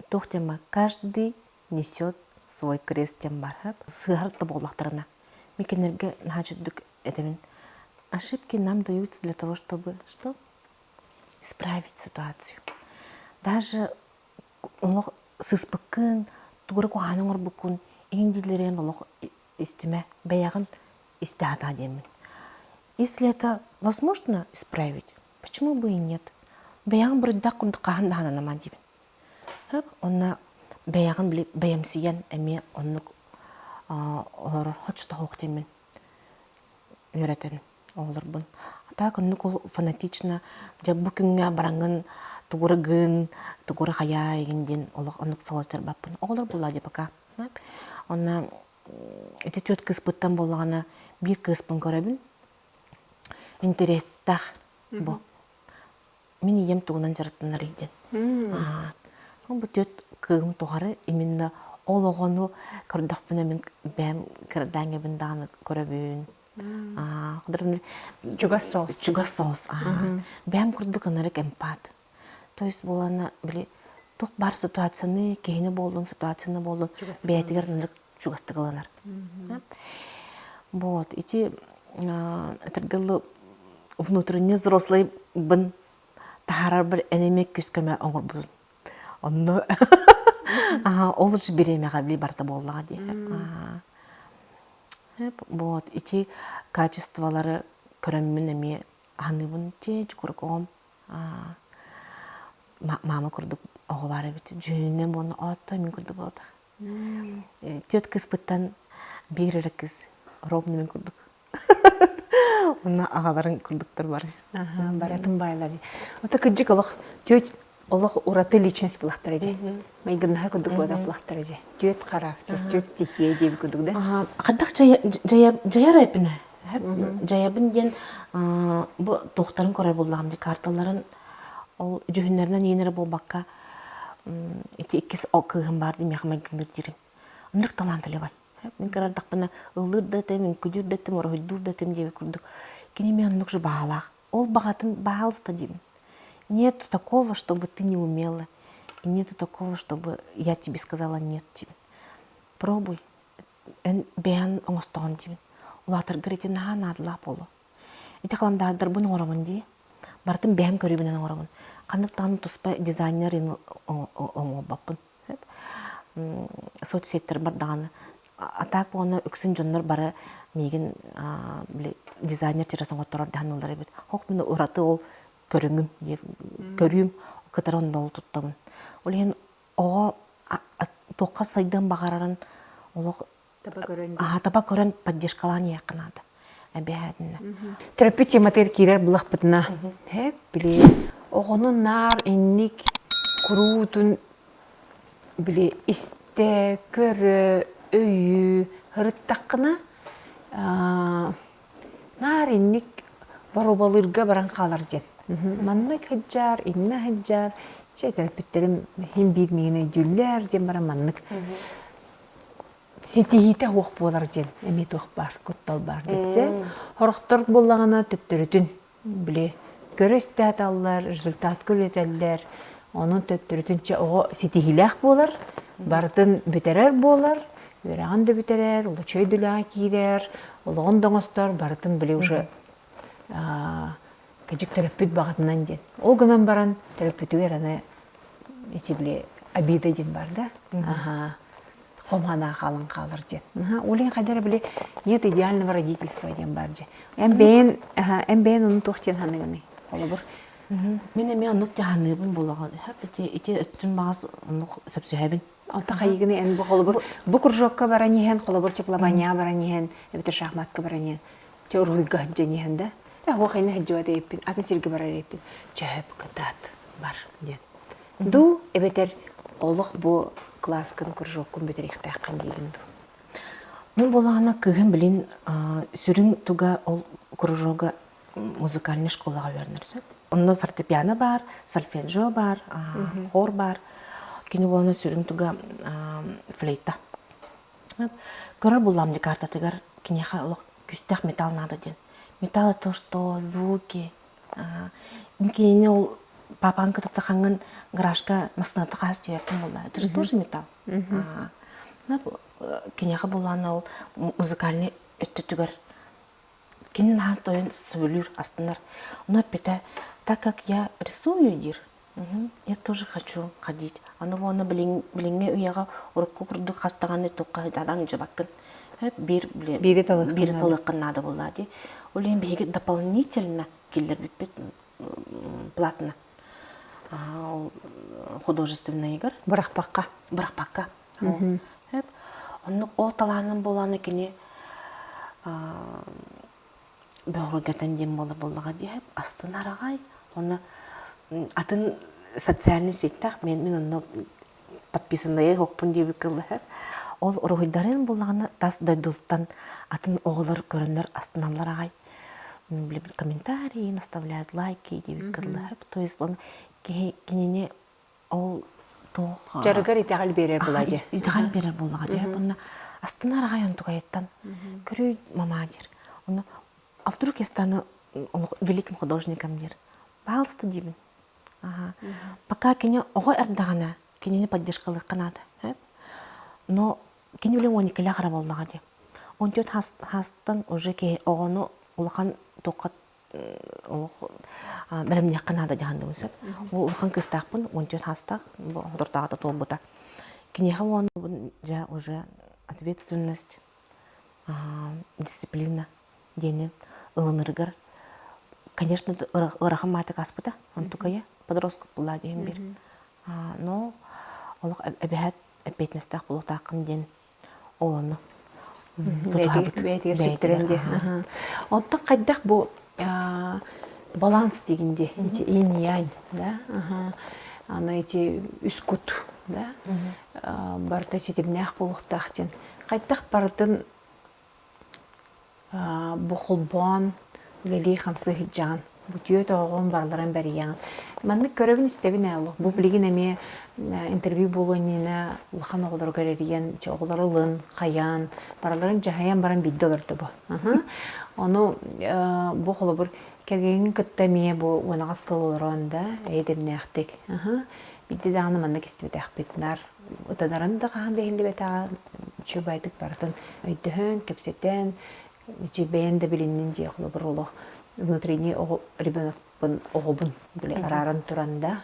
S1: туох диэн каждый несет свой крест диэн бар. Сыыһар да буоллахтарына. Мин кинилэргэ наһаа үчүгдүк этэбин. Ошибки нам даются для того, чтобы что? Исправить ситуацию. Даже олох сыыспыккын, тугу эрэ куһаҕаны оҥорбуккун иһин дииллэрин олох истимэ, бэйэҕин истэ сатаа диэммин. Если это возможно исправить, почему бы и нет? Бэйэҕин буруйдаах курдук хаһан да сананама диибин. Онно бэйэҕин били бэйэмсийэн эмиэ оннук олорор хочто диэммин үөрэтэн оҕолорбун. А так оннук ол фанатично дьэ бу күҥҥэ бараҥҥын тугура гын, тугура хайаа игин диэн олох оннук салайтарбаппын. Оҕолор буоллаа дии пока. Онно ити түөрт кыыспыттан буоллаҕына биир кыыспын көрөбүн. Интэриэстээх бу. Мин ийэм тугунан дьарыктанарый диэн. Бу түөрт кыыһым тухары именно ол оҕону көрдөхпүнэ мин бэйэм кырдааҥҥыбын даҕаны көрөбүн.
S2: Чугас соҕус.
S1: Чугас соҕус. Бэйэм курдук ынырык эмпат. То есть буолана били туох баар ситуацияны, киһини буоллун, ситуацияны буоллун бэйэтигэр ынырык чугастык ылынар. Вот ити этэргэ внутренне взрослыйбын таһаарарбар эн эмиэ күүс-көмө оҥорбутун. Онно ол уже бириэмэҕэ били барыта буоллаҕа дии. Вот ити качестволары көрөммүн эмиэ аныыбын дии курдук оҕом мама курдук оҕо баар эбит дьүһүнүнэн уонна оотто мин курдук буолтах Түөрт кыыспыттан биир эрэ кыыс ровно мин курдук. Онно аҕаларын курдуктар бары.
S2: Баратын баайлар. Ото кырдьык олох түөрт олох ураты личность булахтара дии. Майгыннаһар курдук буолар булахтара дии. Түөрт характер, түөрт стихия диэбит курдук да.
S1: Хайдах дьайар эпинэ. Дьайабын диэн бу туохтарын көрөр буоллаҕым дии карталарын ол дьүһүннэринэн иэнэрэ буолбакка ити иккис кыыһым баар дии миэхэ майгынныыр диирим. Ынырык талаанталыбай. Мин кырардахпына ыллыыр да этим, үҥкүдүүр да этим, уруһуйдуур да этим диэбит курдук. Кини эмиэ оннук же баҕалаах. Ол баҕатын баһаалыста диибин. Нету такого, чтобы ты не умела. И нету такого, чтобы я тебе сказала нет диибин. Пробуй. Эн бэйэн оҥостоҕун диибин. Улаатаргар ити наһаа наадалаах буолуо. Ити халандаардарбын оҥоробун дии. Барытын бэйэм көрүүбүнэн оҥоробун. Ханнык даҕаны туспа дизайнер оҥорбоппун. Соцсеттэрбэр даҕаны а так уонна үксүн дьоннор бары миигин били дизайнер через оҥотторор даһаналлар эбит. Ох мин ураты ол көрүҥүм көрүүм кытары онно ол туттабын. Ол иһин оҕо туохха сайдыан баҕарарын олох
S2: таба көрөн
S1: таба көрөн поддержкалаан иһиэххэ наада эбэһээтинэ.
S2: Төрөппүт тематыгар киирэр булахпытына били оҕону наар инник куруутун били истэ, көрө, өйүү һырыттаххына наар инник боруобалыырга баран хаалар диэн. Маннык сылдьаар, иннэ сылдьаар, чэ төрөппүттэрим иһин биир миигин өйдүүллэр диэн баран маннык ситиһиитэ суох буолар диэн эмиэ туох баар, куттал баар дэтсэ. Сорохтор буоллаҕына төттөрүтүн били көрө истээталлар, результат көрүтэллэр, онон төттөрүтүн чэ оҕо ситиһиилээх буолар, барытын бүтэрэр буолар, үөрэҕин да бүтэрэр, улуччу өйдүлэҕэ киирэр, олоҕун да оҥостор, барытын били уже кыдьык төрөппүт баҕатынан диэн. Ол гынан баран төрөппүтүгэр аны ити били обида диэн бар да. Аха. Хом санаа хаалан хаалар диэн. Ол хайдара били нет идеального родительства диэн бар дьэ. Эн бэйэн эн бэйэн ону туох диэн саныгыный? Холобур.
S1: Мин эмиэ оннук дьаһаныыбын буолаҕын. Ити ити өттүн баҕас оннук сөпсөһөбүн.
S2: Онто хайыгыны эн бу холобур бу кружокка баран иһэн, холобур теплованияҕа баран иһэн, эбэтэр шахматка баран иһэн, чэ уруһуйга сылдьан иһэн да, э уохайна сылдьыбат эбиппин, атын сиргэ барар эбиппин, чөһөп кытаат бар диэн. Дуу эбэтэр олох бу кылааскын кружоккун бүтэриэхтээххин диигин дуу?
S1: Мин буоллаҕына кыыһым билин сүрүн туга ол кружога музыкальный школаҕа үөрэнэр сөп. Онно фортепиано баар, сольфеджио баар, хор баар. Кини буолана сүрүн туга флейта. Көрөр буллам ди картатыгар киниэхэ олох күстээх металл надо диэн. Металл это что звуки. Кинини ол папаҥ кытта хаҥын гаражка массыыната хаас диэбэппин буолла. Это же тоже металл. Киниэхэ буоллаана ол музыкальный өттүтүгэр Кини наһаа тойон сөбүлүүр, астынар. Но эппитэ, так как я рисую диир, я тоже хочу ходить. Аны уонна билиҥҥи үйэҕэ урукку курдук хас даҕаны туохха даҕаны дьыбаккын. Биир
S2: биири
S1: талыаххын наада буоллаа дии. Ол иһин биһиги дополнительно киллэрбиппит платно. Ол художественныйыгар.
S2: Бырахпакка.
S1: Бырахпакка. Оннук ол талааным буолааны кини бөҕөргөтөн диэн буола буоллаҕа дии астынар аҕай. Онно атын социальный сетьтэх мен мин онно подписанная суохпун диэбит кыллаһар. Ол уруһуйдарын буоллаҕына тас дойдуттан атын оҕолор көрөннөр астыналлар аҕай. Комментарии наставляют лайки диэбит кыллаһар. То есть он киһи кинини ол туох
S2: дьарыгар итэҕэл биэрэр буолла дии
S1: итэҕэл биэрэр буоллаҕа дии уонна астынар аҕай онтукайыттан көрүй мамаа диир ону а вдруг я стану великим художником диир пожалуйста диибин пока кини оҕо эрдэҕинэ кинини поддержкалыахха наада но кини билин 12-лээх эрэ буоллаҕа дии 14 хаастан уже киһи оҕону улахан туохха олох бэлэмниэххэ наада дьаһанныыбын сөп. Улахан кыыстаахпын, 14 саастаах, соторутааҕыта туолбута. Киниэхэ уонна дьэ уже ответственность, дисциплина диэни ылынарыгар, конечно, ыарахан маатык ааспыта, онтукайа подросток буолла диэн биир. Но олох эбэһээт эппиэтинэстээх буолуохтааххын диэн Ол ону тутуһабыт.
S2: Бэйэтигэр сүктэрэн дии. Онтон хайдах бу баланс диигин дии, ити инь-янь, да, аны ити үс кут, да, барыта ситимнээх буолуохтаах диэн. Хайдах барытын бу холбоон үлэлии-хамсыы сылдьаҕын, бу түөрт оҕоҕун барыларын бэрийэҕин. Маннык көрөбүн-истэбин ээ олох. Бу билигин эмиэ интервью буолуо иннинэ улахан оҕолоругар эрийэн, оҕолору ылын, хайаан, барыларын дьаһайан баран биирдэ олордо бу. Ону бу холобур кэргэҥҥин кытта эмиэ бу уонаҕас сыл олорон да эйэ-дэмнээхтик биирдэ даҕаны маннык истибэтэхпит наар ытанарын да хаһан да иһиллибэтэҕэ үчүгэйдик барытын өйдөһөн, кэпсэтэн, ити бэйэн да билиннин дии холобур олох. Внутренний оҕо ребенокпын оҕобун били арааран туран да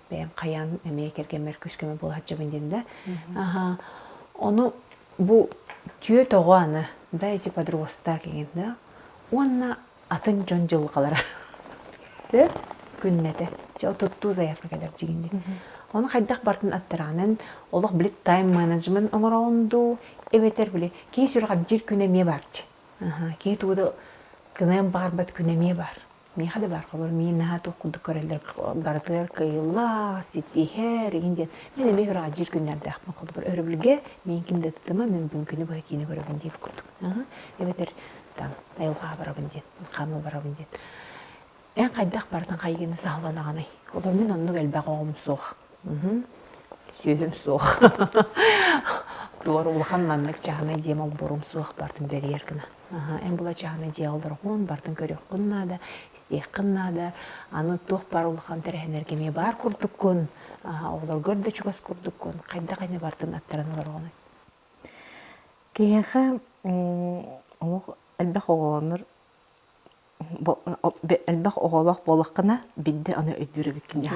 S2: бэйэм хайаан эмиэ кэргэммэр күүс-көмө буола сылдьабын диэн да. Ону бу түөрт оҕо аны да эти подросток игин да уонна атын дьон дьылҕалара сөп күннэтэ туттуу заявка кэлэр дьигин Ону хайдах бартын аттараанан олох били тайм-менеджмент оҥороҕун дуу эбэтэр били киһи сүрэҕэлдьиир күнэ эмиэ баарчы. Киһи тугу да кыныан баҕарбат күнэ эмиэ баар. Миэхэ да баар холор миин наһаа туох курдук көрөллөр барытыгар кыайыллаах, ситиһэр игин диэн. Мин эмиэ сүрэҕэлдьиир күннэрдээхпин холобур өрөбүлгэ миин ким да тытыма мин бүгүн күнү быһа киинэ көрөбүн диэбит курдук. Эбэтэр там айылҕаҕа барабын диэн, хаама барабын диэн. Эн хайдах барытын хайгыны саһыланаҕыный? Олор мин оннук элбэх оҕом суох. Сүөһүм суох. Туор улахан маннык чаһынай дьиэм олбуорум суох бартын бэрийэр гына. Эн була чаһынай дьиэҕэ олороххун, бартын көрүөххүн наада, истиэххин наада. Аны туох баар улахан тэрээһиннэргэ эмиэ баар курдуккун, оҕолоргор да чугас курдуккун. Хайдах ини бартын аттаран олороҕунуй?
S1: Киһиэхэ олох элбэх оҕолонор элбэх оҕолоох буоллаххына биирдэ аны өйдүүр эбиккин дии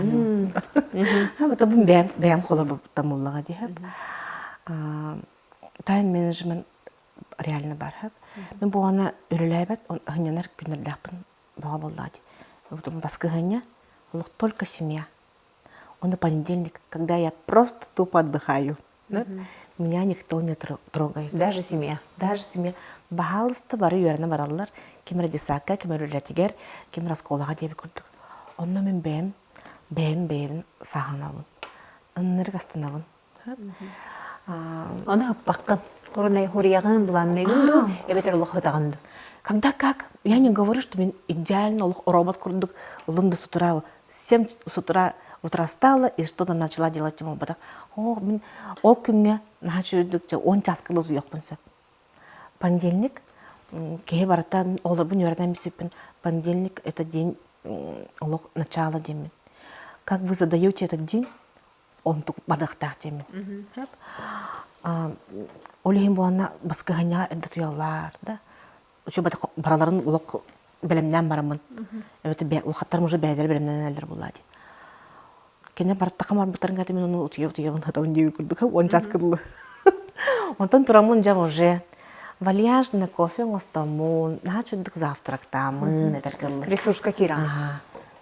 S1: Бу бэйэм бэйэм холобурбуттан буоллаҕа дии Тайм-менеджмент реально баар Мин буолана үлэлээбэт сынньанар күннэрдээхпин бөҕө буоллаҕа дии. Баскыһыанньа олох только семья. Он понедельник, когда я просто тупо отдыхаю. Да? Меня никто не трогает.
S2: Даже семья.
S1: Даже семья. Баһаалыста бары үөрэнэ бараллар. Ким эрэ детсадка, ким эрэ үлэтигэр, ким эрэ оскуолаҕа диэбит курдук. Онно мин бэйэм, бэйэм бэйэбин сааһыланабын. Ыннырык астынабын.
S2: Ону ыппаккын. Хуруйаҕын, былаанныйгын дуу, эбэтэр олох ытаҕын дуу?
S1: Когда как? Я не говорю, что мен идеально олох робот курдук ылым да с утра 7 с утра утра встала и что-то начала делать буолбатах. Оо, мин ол күҥҥэ наһаа үчүгэйдик 10 чааска утуйуохпун сөп. Понедельник киһи барыта оҕолорбун үөрэтэн билсиппин понедельник это день олох начало диэммин. Как вы задаете этот день, онтук барыахтаах диэммин. Ол иһин буоланна баскыһанньаҕа эрдэ утуйаллар да бараларын олох бэлэмнээн бараммын эбэтэр улахаттарым уже бэйэлэрэ бэлэмнэнэллэр буоллаа дии кини барыттахха барбыттарын кэтэ мин ону утуйа утуйабын хатабын диэбит курдук 10 чааска дылы онтон тураммын дьэ уже вальяжно кофе оҥостоммун наһаа чуддук завтрактаамын этэр кыллы
S2: ресурска киирэн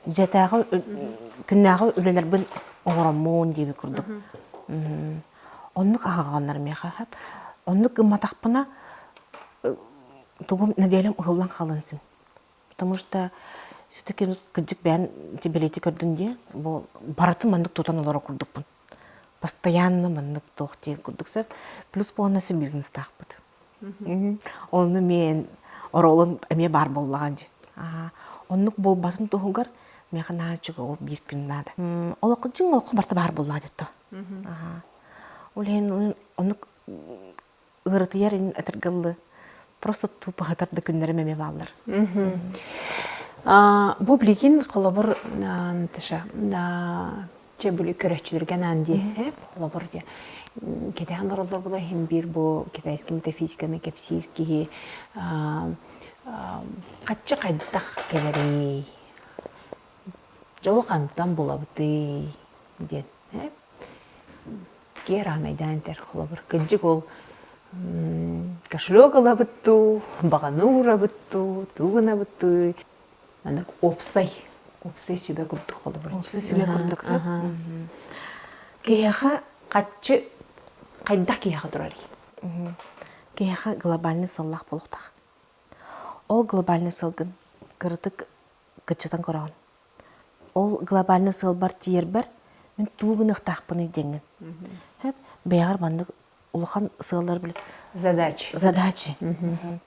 S1: дьэтээҕи күннээҕи үлэлэрбин оҥороммун диэбит курдук оннук аһаҕаланар миэхэ оннук гымматахпына тугум нэдиэлэм ыһыллан хаалыан син. Потому что все-таки кырдьык бэйэн бэлиэтии көрдүн диye бу барытын маннык тутан олорор курдукпун. Постоянно маннык туох диэн курдук сөп. Плюс полностью бизнестаахпыт. Онну мен оруолун эмиэ баар буоллаҕа дии. Оннук буолбатын туһугар миэхэ наһаа үчүгэй ол биир күн наада. Олоххо дьиҥ олоххо барыта баар буоллаҕа дии то. Ол иһин оннук ыарытыйар этэргэ просто тупо сытар да күннэрим эмиэ бааллар.
S2: Бу билигин холобур Наташа чэ били көрөөччүлэргэ анаан дии холобур дии кэтээн олороллор була иһин биир бу китайский метафизиканы кэпсиир киһи хаччы хайдах кэлэрий дьолу хантан булабытый диэн Киэр аанайдаан этэр холобур кырдьык ол кошелек ылабыт дуу, баҕаны уурабыт дуу, тугу гынабыт дуу маннык уопсай уопсай сүбэ курдук холобур.
S1: Уопсай сүбэ курдук. Киһиэхэ
S2: хаччы хайдах киһиэхэ турарый?
S1: Киһиэхэ глобальный сыаллаах буолуохтаах. Ол глобальный сыалгын кыратык кыччатан көрөҕүн. Ол глобальный сыалбар тиийэрбэр мин тугу гыныахтаахпыный диэҥҥин. Бэйэҕэр маннык улахан сыаллар били
S2: Задачи.
S1: Задачи.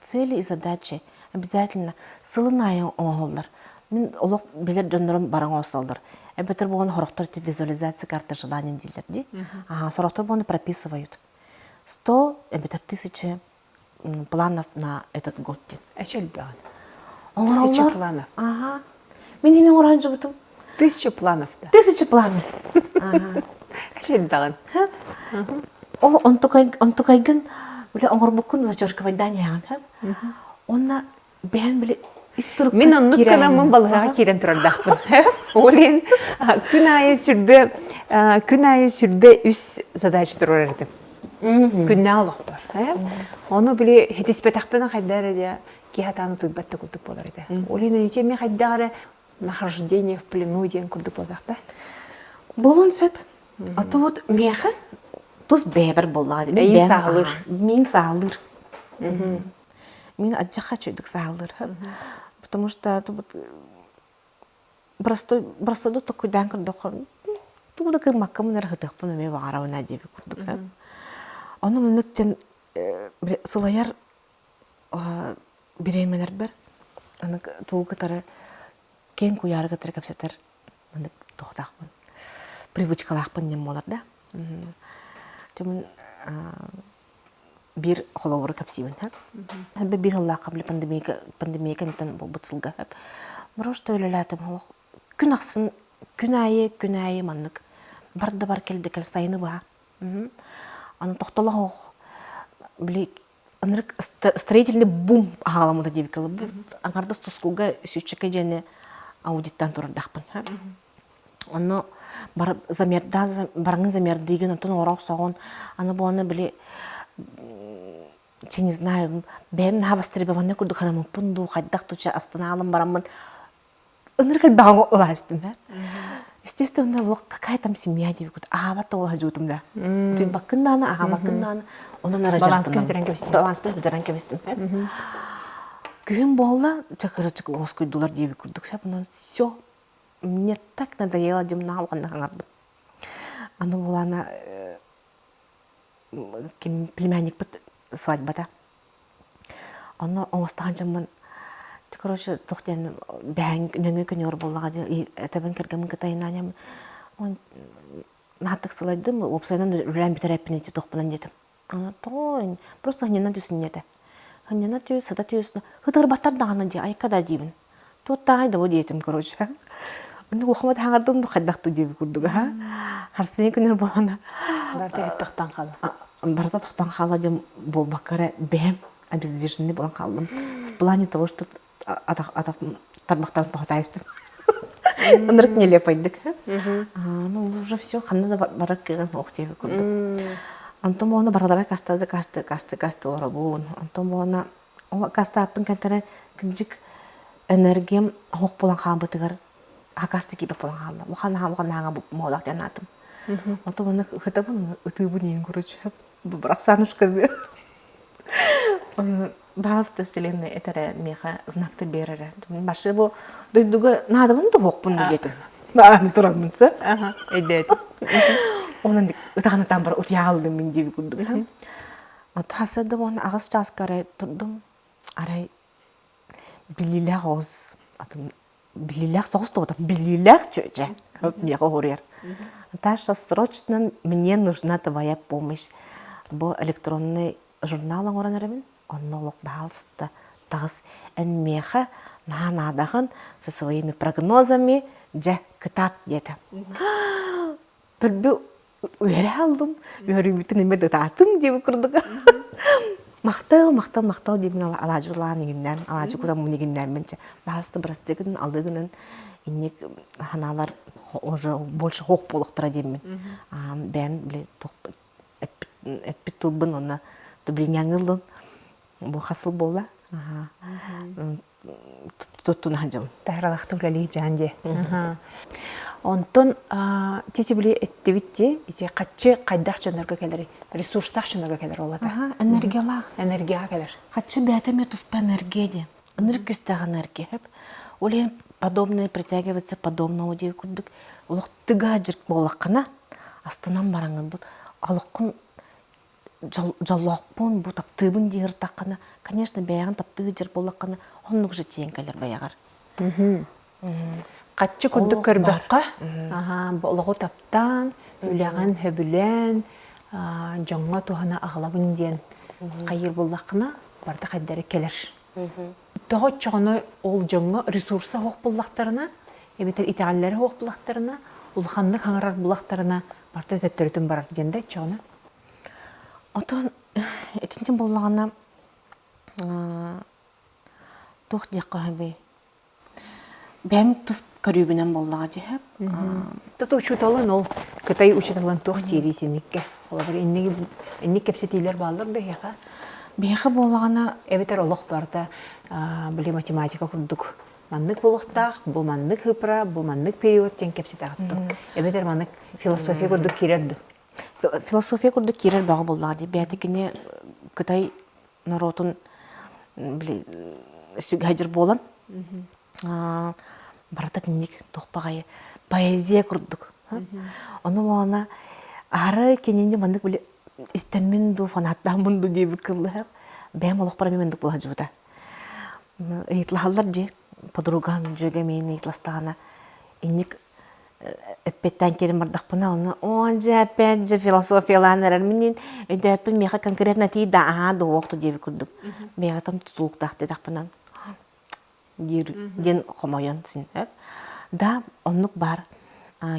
S1: Цели и задачи. Обязательно. Сылын аайы оҥоһуллар. Мин олох билэр дьоннорум бары оҥосоллор. Эбэтэр буолан сорохтор визуализация карта желаний дииллэр дии. Ага, сорохтор буолан прописывают. 100 эбэтэр 1000 планов на этот год диэн.
S2: Эчи элбэҕин.
S1: Оҥороллор.
S2: Тысяча планов.
S1: Ага. Мин эмиэ оҥорон дьыбытым.
S2: Тысяча планов да.
S1: Тысяча планов. Ага.
S2: Эчи элбэҕин.
S1: Ол онтукайгын бile оҥорбуккун зачеркивайдаан иһэҕин. Онна бэйэн били.
S2: Мин оннук гынаммын балыһаҕа киирэн турардаахпын. Ол иһин күн аайы сүрбэ күн аайы сүрбэ үс задача турар этим. Күннээх олохпор. Ону били хитиспэтэхпинэ хайда эрэ дьэ киһи атаан утуйбат да курдук буолар этэ. Ол иһин ити эмиэ хайдах эрэ нахождение в плену диэн курдук буоллах да.
S1: Буолуон сөп. А то вот миэхэ тус бэйэбэр буоллаҕа дии.
S2: Мин саалыыр.
S1: Мин саалыыр. Мин адьаха чөйдүк саалыыр. Потому что просто просто токуйдаан көрдөххө тугу да кырмаккамын эрэ ытыахпын эмиэ баҕарабын диэбит курдук. Ону маннык диэн сылайар бириэмэлэрбэр аны тугу кытары киэҥ куйаары кытары кэпсэтэр маннык туохтаахпын привычкалаахпын диэн буолар да. Түмүн биир холобуру кэпсиибин хөп. Биир сыллаахха били пандемия пандемия кэнниттэн буолбут сылга хөп. Просто үлэлээтим олох күн ахсын күн аайы күн аайы маннык бар да бар кэл да кэл сайыны быһа. Аны тохтоло суох били ынырык строительный бум аһааламмыта диэбиккэ бу аҥардас тускулга сүүччэкэ дьиэни аудиттаан турардаахпын. Онно бар замердаан бараҥын замердыыгын онтон оҥоро охсоҕун аны буолана били чэ не знаю бэйэм наһаа востребованный курдук санаммыппын дуу хайдах дуу чэ астынаалым бараммын ынырык элбэҕи ылаастым да естественно вот какая там семья диэбит аһаабат да уолаһа да утуйбаккын дааны аһаабаккын дааны онон ара
S2: Баланскын
S1: баланспын бүтэрэн кэбистим күһүн буолла чэ кырачык уоскуйдулар диэбит курдук сөп онон все Мне так надоело диэн наһаа улаханнык хаҥарбыт. Аны буолаана ким племянникпыт свадьбата. Онно оҥостоһон дьоммун короче туох диэн бэһэҥ нөҥүө күнүгэр буоллаҕа дии этэбин кэргэммин кытта айнаанем наһааттык сылайдым уопсайынан үлэлээн бүтэр эппин ити туохпунан диэтим Тоҕо просто һынньана түсүнньэ этэ. Һынньана түс, сыта түс, ытырбаттар даҕаны дии, айка да диибин. Туоттааҕай да бу диэтим, короче. Онно улахаммыт хаҥардым хайдах дуу диэбит курдук аха. Харсыйа күнэр буолана.
S2: Барыта тохтон хаалла.
S1: Барыта тохтон хаалла диэн буолбакка эрэ бэйэм обездвиженный буолан хааллым. В плане того, что атах атах тарбахтарын тоһутаайыстым. Ынырык нелепайдык. Ну уже все ханна да барар кыаҕын ох диэбит курдук. Онтон буолана баралара кастады касты касты касты олоробун. Онтон буолана ол кастааппын кэнтэрэ кырдьык энергиям оһох буолан хаалбытыгар акасты киипэ буолан хаалла. Улахан аха улахан аһаҥа моолах диэн аатым. Онтон маннык ытабын ытыыбын иин короче. Барахсанушка Баҕаста вселенная этэрэ миэхэ знакты биэрэрэ. Башы бу дойдуга наадабын да уһуохпун да диэтим. Нааны тураммын сөп.
S2: Өйдөөтүм.
S1: Онон ытаҕын ытаан бар утуйааллым мин диэби курдук. Онто хасыарда уонна аҕыс чааска арай турдум. Арай билиилээх оҕус атын билиилээх соҕус да билиилээх чүөчэ миэхэ уһуруйар. Наташа, срочно мне нужна твоя помощь. Бу электронный журнал оҥорон эрэбин. Онно олох баһаалыста таҕыс эн миэхэ наһаа наадаҕын со своими прогнозами дьэ кытаат диэтэ. Төрбү үөрэ хааллым, үөрүүбүтүн эмиэ ытаатым диэбит курдук. Махтал, махтал, махтал диэбин алаадьылаан игиннээн, алаадьы кутаммын игиннээммин чэ баһаста бырастыы гынан алыы гынан инник ханаалар уже больше хоох буолуохтара диэммин. Бэйэм били эппит тылбын уонна дублиняҥы ыллым. Бу хас сыл буолла? Туттуна сылдьабын.
S2: Таһаралаахтык үлэлии дьаан дии. Онтон тити били эттибит дии, ити хаччы хайдах дьоннорго кэлэр, ресурстаах дьоннорго кэлэр ол ата.
S1: Энергиялаах.
S2: Энергияҕа кэлэр.
S1: Хаччы бэйэтэ эмиэ туспа энергия дии. Ынырык күүстээх энергия. Ол иһин подобное притягивается подобному диэбит курдук олох тыга дьырк буоллаххына астынан бараҥҥын бу олоххун дьоллоохпун бу таптыыбын дии сырыттаххына конечно бэйэҕин таптыы дьар буоллаххына оннук же тиийэн кэлэр бэйэҕэр
S2: Хаччы курдук көрбөххө олоҕу таптаан үлэҕин сөбүлээн дьоҥҥо туһана аҕалабын диэн хайыыр буоллаххына барыта хайдары кэлэр Тоҕо оччоҕуна ол дьоҥҥо ресурса суох буллахтарына, эбэтэр итэҕэллэрэ суох буллахтарына, улаханнык хаҥарар буллахтарына, барыта төттөрүтүн барар диэн да оччоҕуна?
S1: Отон итинтэн буоллаҕына туох диэххэ сөбүй? Бэйэм тус көрүүбүнэн буоллаҕа дии.
S2: Тот учууталын ол Кытай учууталын туох диирий итинниккэ? Холобур, инник инник кэпсэтиилэр бааллар да эһиэхэ?
S1: Биһиэхэ буоллаҕына
S2: Эбэтэр олох барыта били математика курдук маннык буолуохтаах, бу маннык ыпра, бу маннык период диэн кэпсэтэҕит дуо? Эбэтэр маннык философия курдук киирэр дуо?
S1: Философия курдук киирэр бөҕө буоллаҕа дии. Бэйэтэ кини Кытай норуотун били сүгэһдьир буолан барыта итинник туох баҕайы поэзия курдук. Ону буолана аһары кинини маннык били истэммин дуу, фанаттааммын дуу диэбит кыллыһа бэйэм олохпор эмиэ маннык буола сылдьыбыта. Ыйытлаһаллар дии, подругам, дьүөгэм миигин ыйытластаҕына инник эппиэттээн киирэн бардахпына онно оо дьэ опять же философиялаан эрэр минин өйдөөппүн миэхэ конкретно этии да аһаа дуоохту диэбит курдук бэйэҕиттэн тутулуктаах диэтэхпинэ диир диэн хомойон син да оннук баар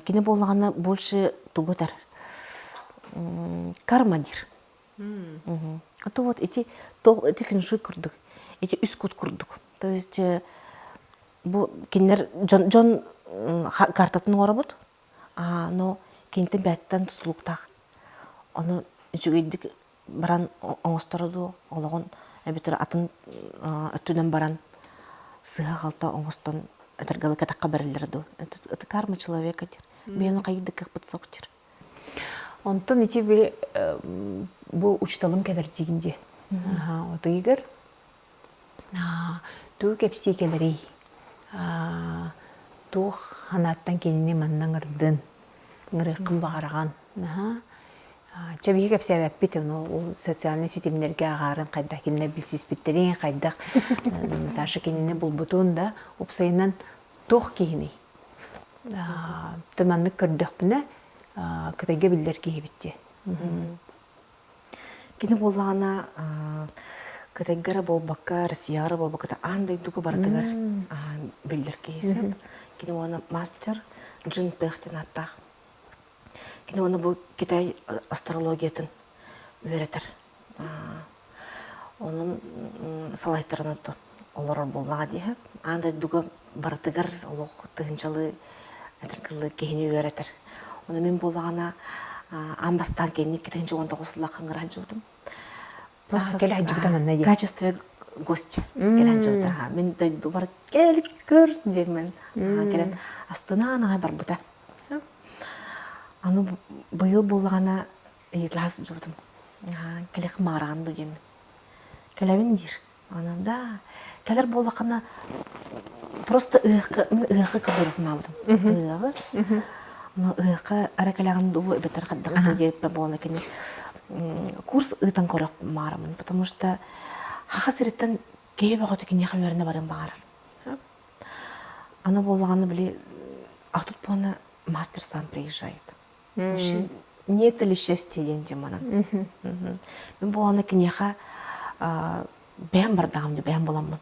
S1: кини буоллаҕына больше тугу этэр карма диир а то вот эти эти феншуй курдук эти үс кут курдук то есть бу кинилэр дьон дьон картатын оҥоробут но киниттэн бэйэттэн тутулуктаах ону үчүгэйдик баран оҥосторо дуу олоҕун эбэтэр атын өттүнэн баран сыыһа-халта оҥостон этэргэ кэтэххэ бэриллэрэ дуу это карма человека диир биһиги хайдык кыахпыт суох диир
S2: Онтон ити били бу учууталым кэлэр диигин дии. Отуйгар Тугу кэпсии кэлэрий? Туох санааттан кинини манна ыҥырдын? Ыҥырыаххын баҕараҕын? Наһаа чэ биһиги кэпсээбэппит ону ол социальнай ситимнэргэ аҕаарын хайдах кинилэр билсиспиттэрин, хайдах Наташа кинини булбутун да уопсайынан туох киһиний? Маннык көрдөхпүнэ Кытайга биллэр киһибит дии.
S1: Кини буоллаҕына Кытайга эрэ буолбакка, Россияҕа эрэ буолбакка, аан дойдуга барытыгар биллэр киһи сөп. Кини уонна мастер Джин Пэх диэн ааттаах. Кини уонна бу Китай астрологиятын үөрэтэр. Онон салайтаран олорор буоллаҕа дии. Аан дойдуга барытыгар олох тыһыынчалыы этэр киһини үөрэтэр. Ону мин буоллаҕына аан бастаан кэнник 2019 сыллаахха ыҥыра сылдьыбытым.
S2: Просто кэлэ сылдьыбыта манна
S1: дии. Качестве гостя кэлэ сылдьыбыта. Мин дойдубар кэл көр диэммин кэлэн астынаан аҕай барбыта. Аны быйыл буоллаҕына ыйыталаһа сылдьыбытым. Кэлэх маараҕын дуу диэммин. Кэлэбин диир. Аны да кэлэр буоллаххына просто ыһыахха мин ыһыахха көрдөрүөхмаабытым. Ыһыаҕы. Ону ыһыахха эрэ кэлэҕин дуу эбэтэр хайдах дуу диэбиппэ буолла кини курс ыытан көрүөхмаарамын, потому что Саха сириттэн киһи бөҕөтө киниэхэ үөрэнэ барыан баҕарар. Аны буоллаҕына били а тут буолна мастер сам приезжает. Вообще не это ли счастье диэн теманан. Мин буолана киниэхэ бэйэм бардаҕым дии бэйэм буламмын.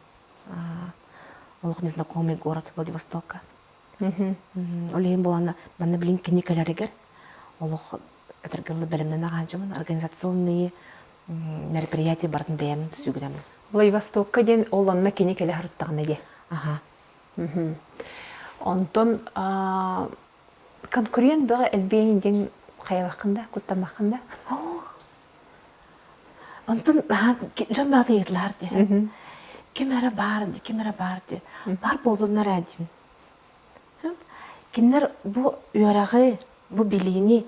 S1: Олох незнакомый город Владивостокка. Ол иһин буолана манна билин кини кэлэригэр олох этэргэ бэлэмнэнэ хаалдьабын организационные мероприятия барытын бэйэм сүгүрэммин.
S2: Владивостокка диэн ол онно кини кэлэ сырыттаҕына диэ.
S1: Аха.
S2: Онтон Конкурент бөҕө элбиэҥ диэн хайалаххын да, куттаммаххын да?
S1: Ох. Онтон дьон баҕата ыйытылаһар дии. Ким эрэ баар дии, ким эрэ баар дии. Баар буоллуннар ээ диим. Кинилэр бу үөрэҕи, бу билиини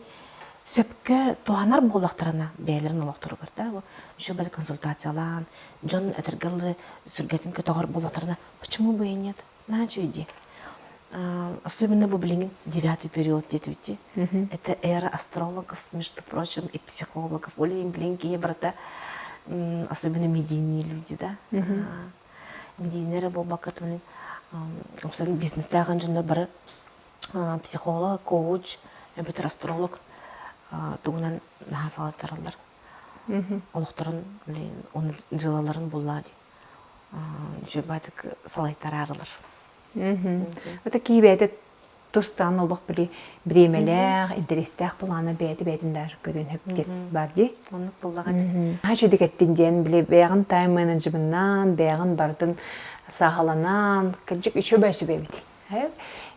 S1: сөпкө туһанар буоллахтарына бэйэлэрин олохторугар да, бу үчүгэй консультациялаан, дьон этэргэ дылы сүргэтин көтөҕөр буоллахтарына, почему бы и нет? Наһаа үчүгэй дии. Особенно бу билигин девятый период диэтибит Это эра астрологов, между прочим, и психологов. Ол иһин билин киһи барыта особенно медийные люди, да. Медийные эрэ буолбакка, блин, бизнестээҕин дьоннор бары психолог, коуч, эбэтэр астролог тугунан наһаа салайтараллар. Олохторун, блин, оны дьыалаларын буллаа дии. Үчүгэйдик салайтараарылар.
S2: Это кии бэйэтэ тустаан олох били бириэмэлээх, интэриэстээх былаана бэйэтэ бэйэтин даже көрүөн сөп диэн баар дии.
S1: Оннук буллаҕа дии.
S2: Наһаа үчүгэй диэн били бэйэҕин тайм-менеджментнаан, бэйэҕин барытын сааһыланаан, кырдьык үчүгэй сүбэ эбит.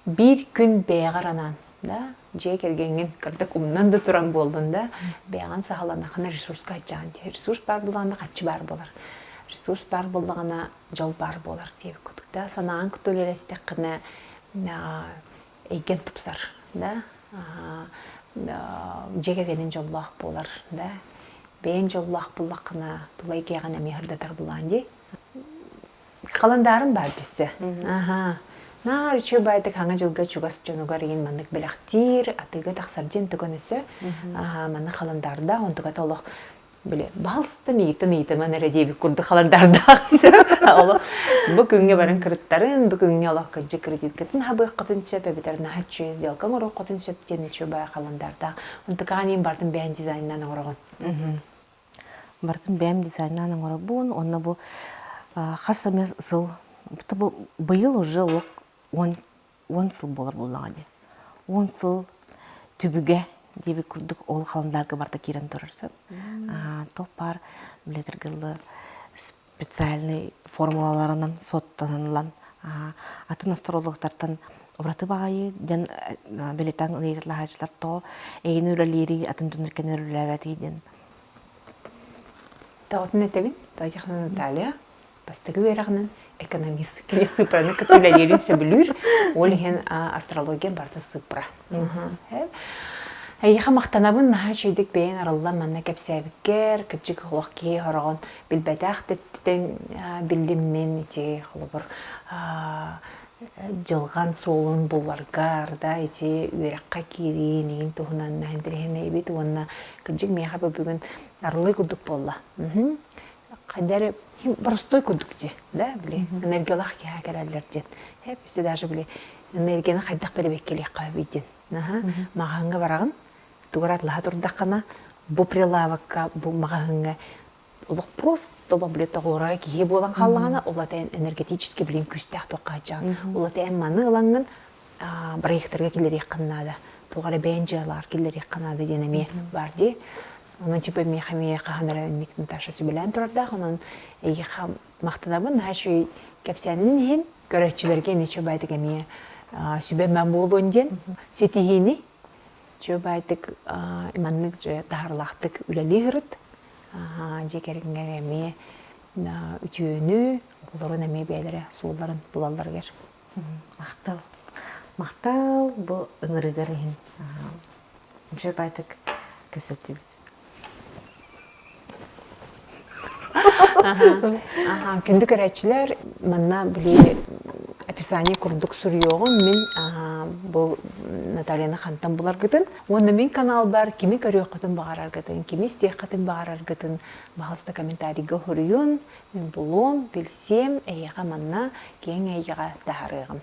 S2: Биир күн бэйэҕэр анаан, да, дьиэ кэргэҥҥин кырдык умнан да туран буоллун да, бэйэҕин саҕаланаххына ресурска аччаан ресурс баар буоллаҕына хаччы баар буолар. Ресурс баар буоллаҕына дьол баар буолар диэбит курдук да, санааҕын кытта үлэлэстэххинэ эйгэн тупсар, да, дьиэ кэргэнин дьоллоох буолар, да, бэйэҥ дьоллоох буоллаххына тула эйгэҕин эмиэ сырдатар булаан дии. Халандаарым баар дьиссэ. Аха. Наар үчүгэй баайдык хаҥа дьылга чугас дьонугар иин маннык бэлэхтиир, атыыга тахсар дьин туган өссө. Аха, манна халандаардаах, онтуката олох били баһалста миитин ыйытыман эрэ диэбит курдук халандаардаах олох бу күҥҥэ баран кырыттарын, бу күҥҥэ олох кырдьык кредиткатын хабыаххытын сөп эбэтэр наһаа үчүгэй сделка оҥоруоххутун сөп диэн үчүгэй баай халандаардаах. Онтукаҕа иин бартын бэйэн дизайннаан оҥороҕун.
S1: Барытын бэйэм дизайнаан оҥоробун уонна бу хас эмэ сыл бу быйыл уже олох 10 сыл буолар буоллаҕа дии. 10 сыл түбүгэ диэбит курдук ол халандаарга барыта киирэн турар сөп. Туох баар билэтэргэ специальный формулаларынан суоттаныллан атын астрологтартан ураты баҕайы диэн бэлиэтээн ыйыталаһааччылар тоҕо эйигин үлэлиирий атын дьоннор кэннэр үлэлээбэтий диэн
S2: Тоҕотун этэбин, Татьяна Наталья бастакы үөрэҕинэн экономист. Кини сыыппараны кытта үлэлиирин сөбүлүүр. Ол иһин астрология барыта сыыппара. Эйиэхэ махтанабын наһаа үчүгэйдик бэйэҥ арыллан манна кэпсээбиккэр, кырдьык олох киһи хороҕон билбэтэх төттүтэн биллим мин ити холобур дьылҕан суолун буларгар да ити үөрэххэ киириин игин туһунан интэриэһинэйбит уонна кырдьык миэхэ бу бүгүн арылыы курдук буолла. Хайда эрэ простой курдук дии, да, били энергиялаах киһи кэлэллэр диэн. Э, даже били энергияны хайдах бэрэбиэккэлиэххэ эбий диэн. Маҕаһыыҥҥа бараҕын, тугу эрэ атлаһа турдаххына, бу прилавокка, бу маҕаһыыҥҥа олох просто олох били тоҕуорага киһи буолан хааллаҕына, ол ата энергетически билин күүстээх туохха сылдьаҕын. Ол ата эн маны ылаҥҥын проекторга киллэриэххин наада. Туох эрэ бэйэн дьыалаҕар киллэриэххэ наада диэн эмиэ баар дии. Онон типа миэхэ эмиэ хаһан эрэ инник Наташа сүбэлээн турардаах. Онон эйиэхэ махтанабын наһаа үчүгэй кэпсээнин иһин. Көрөөччүлэргэ эмиэ үчүгэй эмиэ сүбэ-мэ буолуон диэн ситиһиини үчүгэй баайдык маннык таһаарыылаахтык үлэлии сырыт. Дьиэ кэргэҥҥэр эмиэ үтүөнү, оҕолорун эмиэ бэйэлэрэ суолларын булалларыгар.
S1: Махтал. Махтал бу ыҥырыгар иһин. Үчүгэй баайдык кэпсэттибит.
S2: Күндү көрөөччүлэр, манна били описание курдук суруйуоҕум мин бу Натальяны хантан буларгытын уонна мин каналбар кими көрүөххүтүн баҕараргытын, кими истиэххитин баҕараргытын баһылыста комментарийга суруйун, мин булуом, билсиэм, эһиэхэ манна киэҥ эйгэҕэ таһаарыаҕым.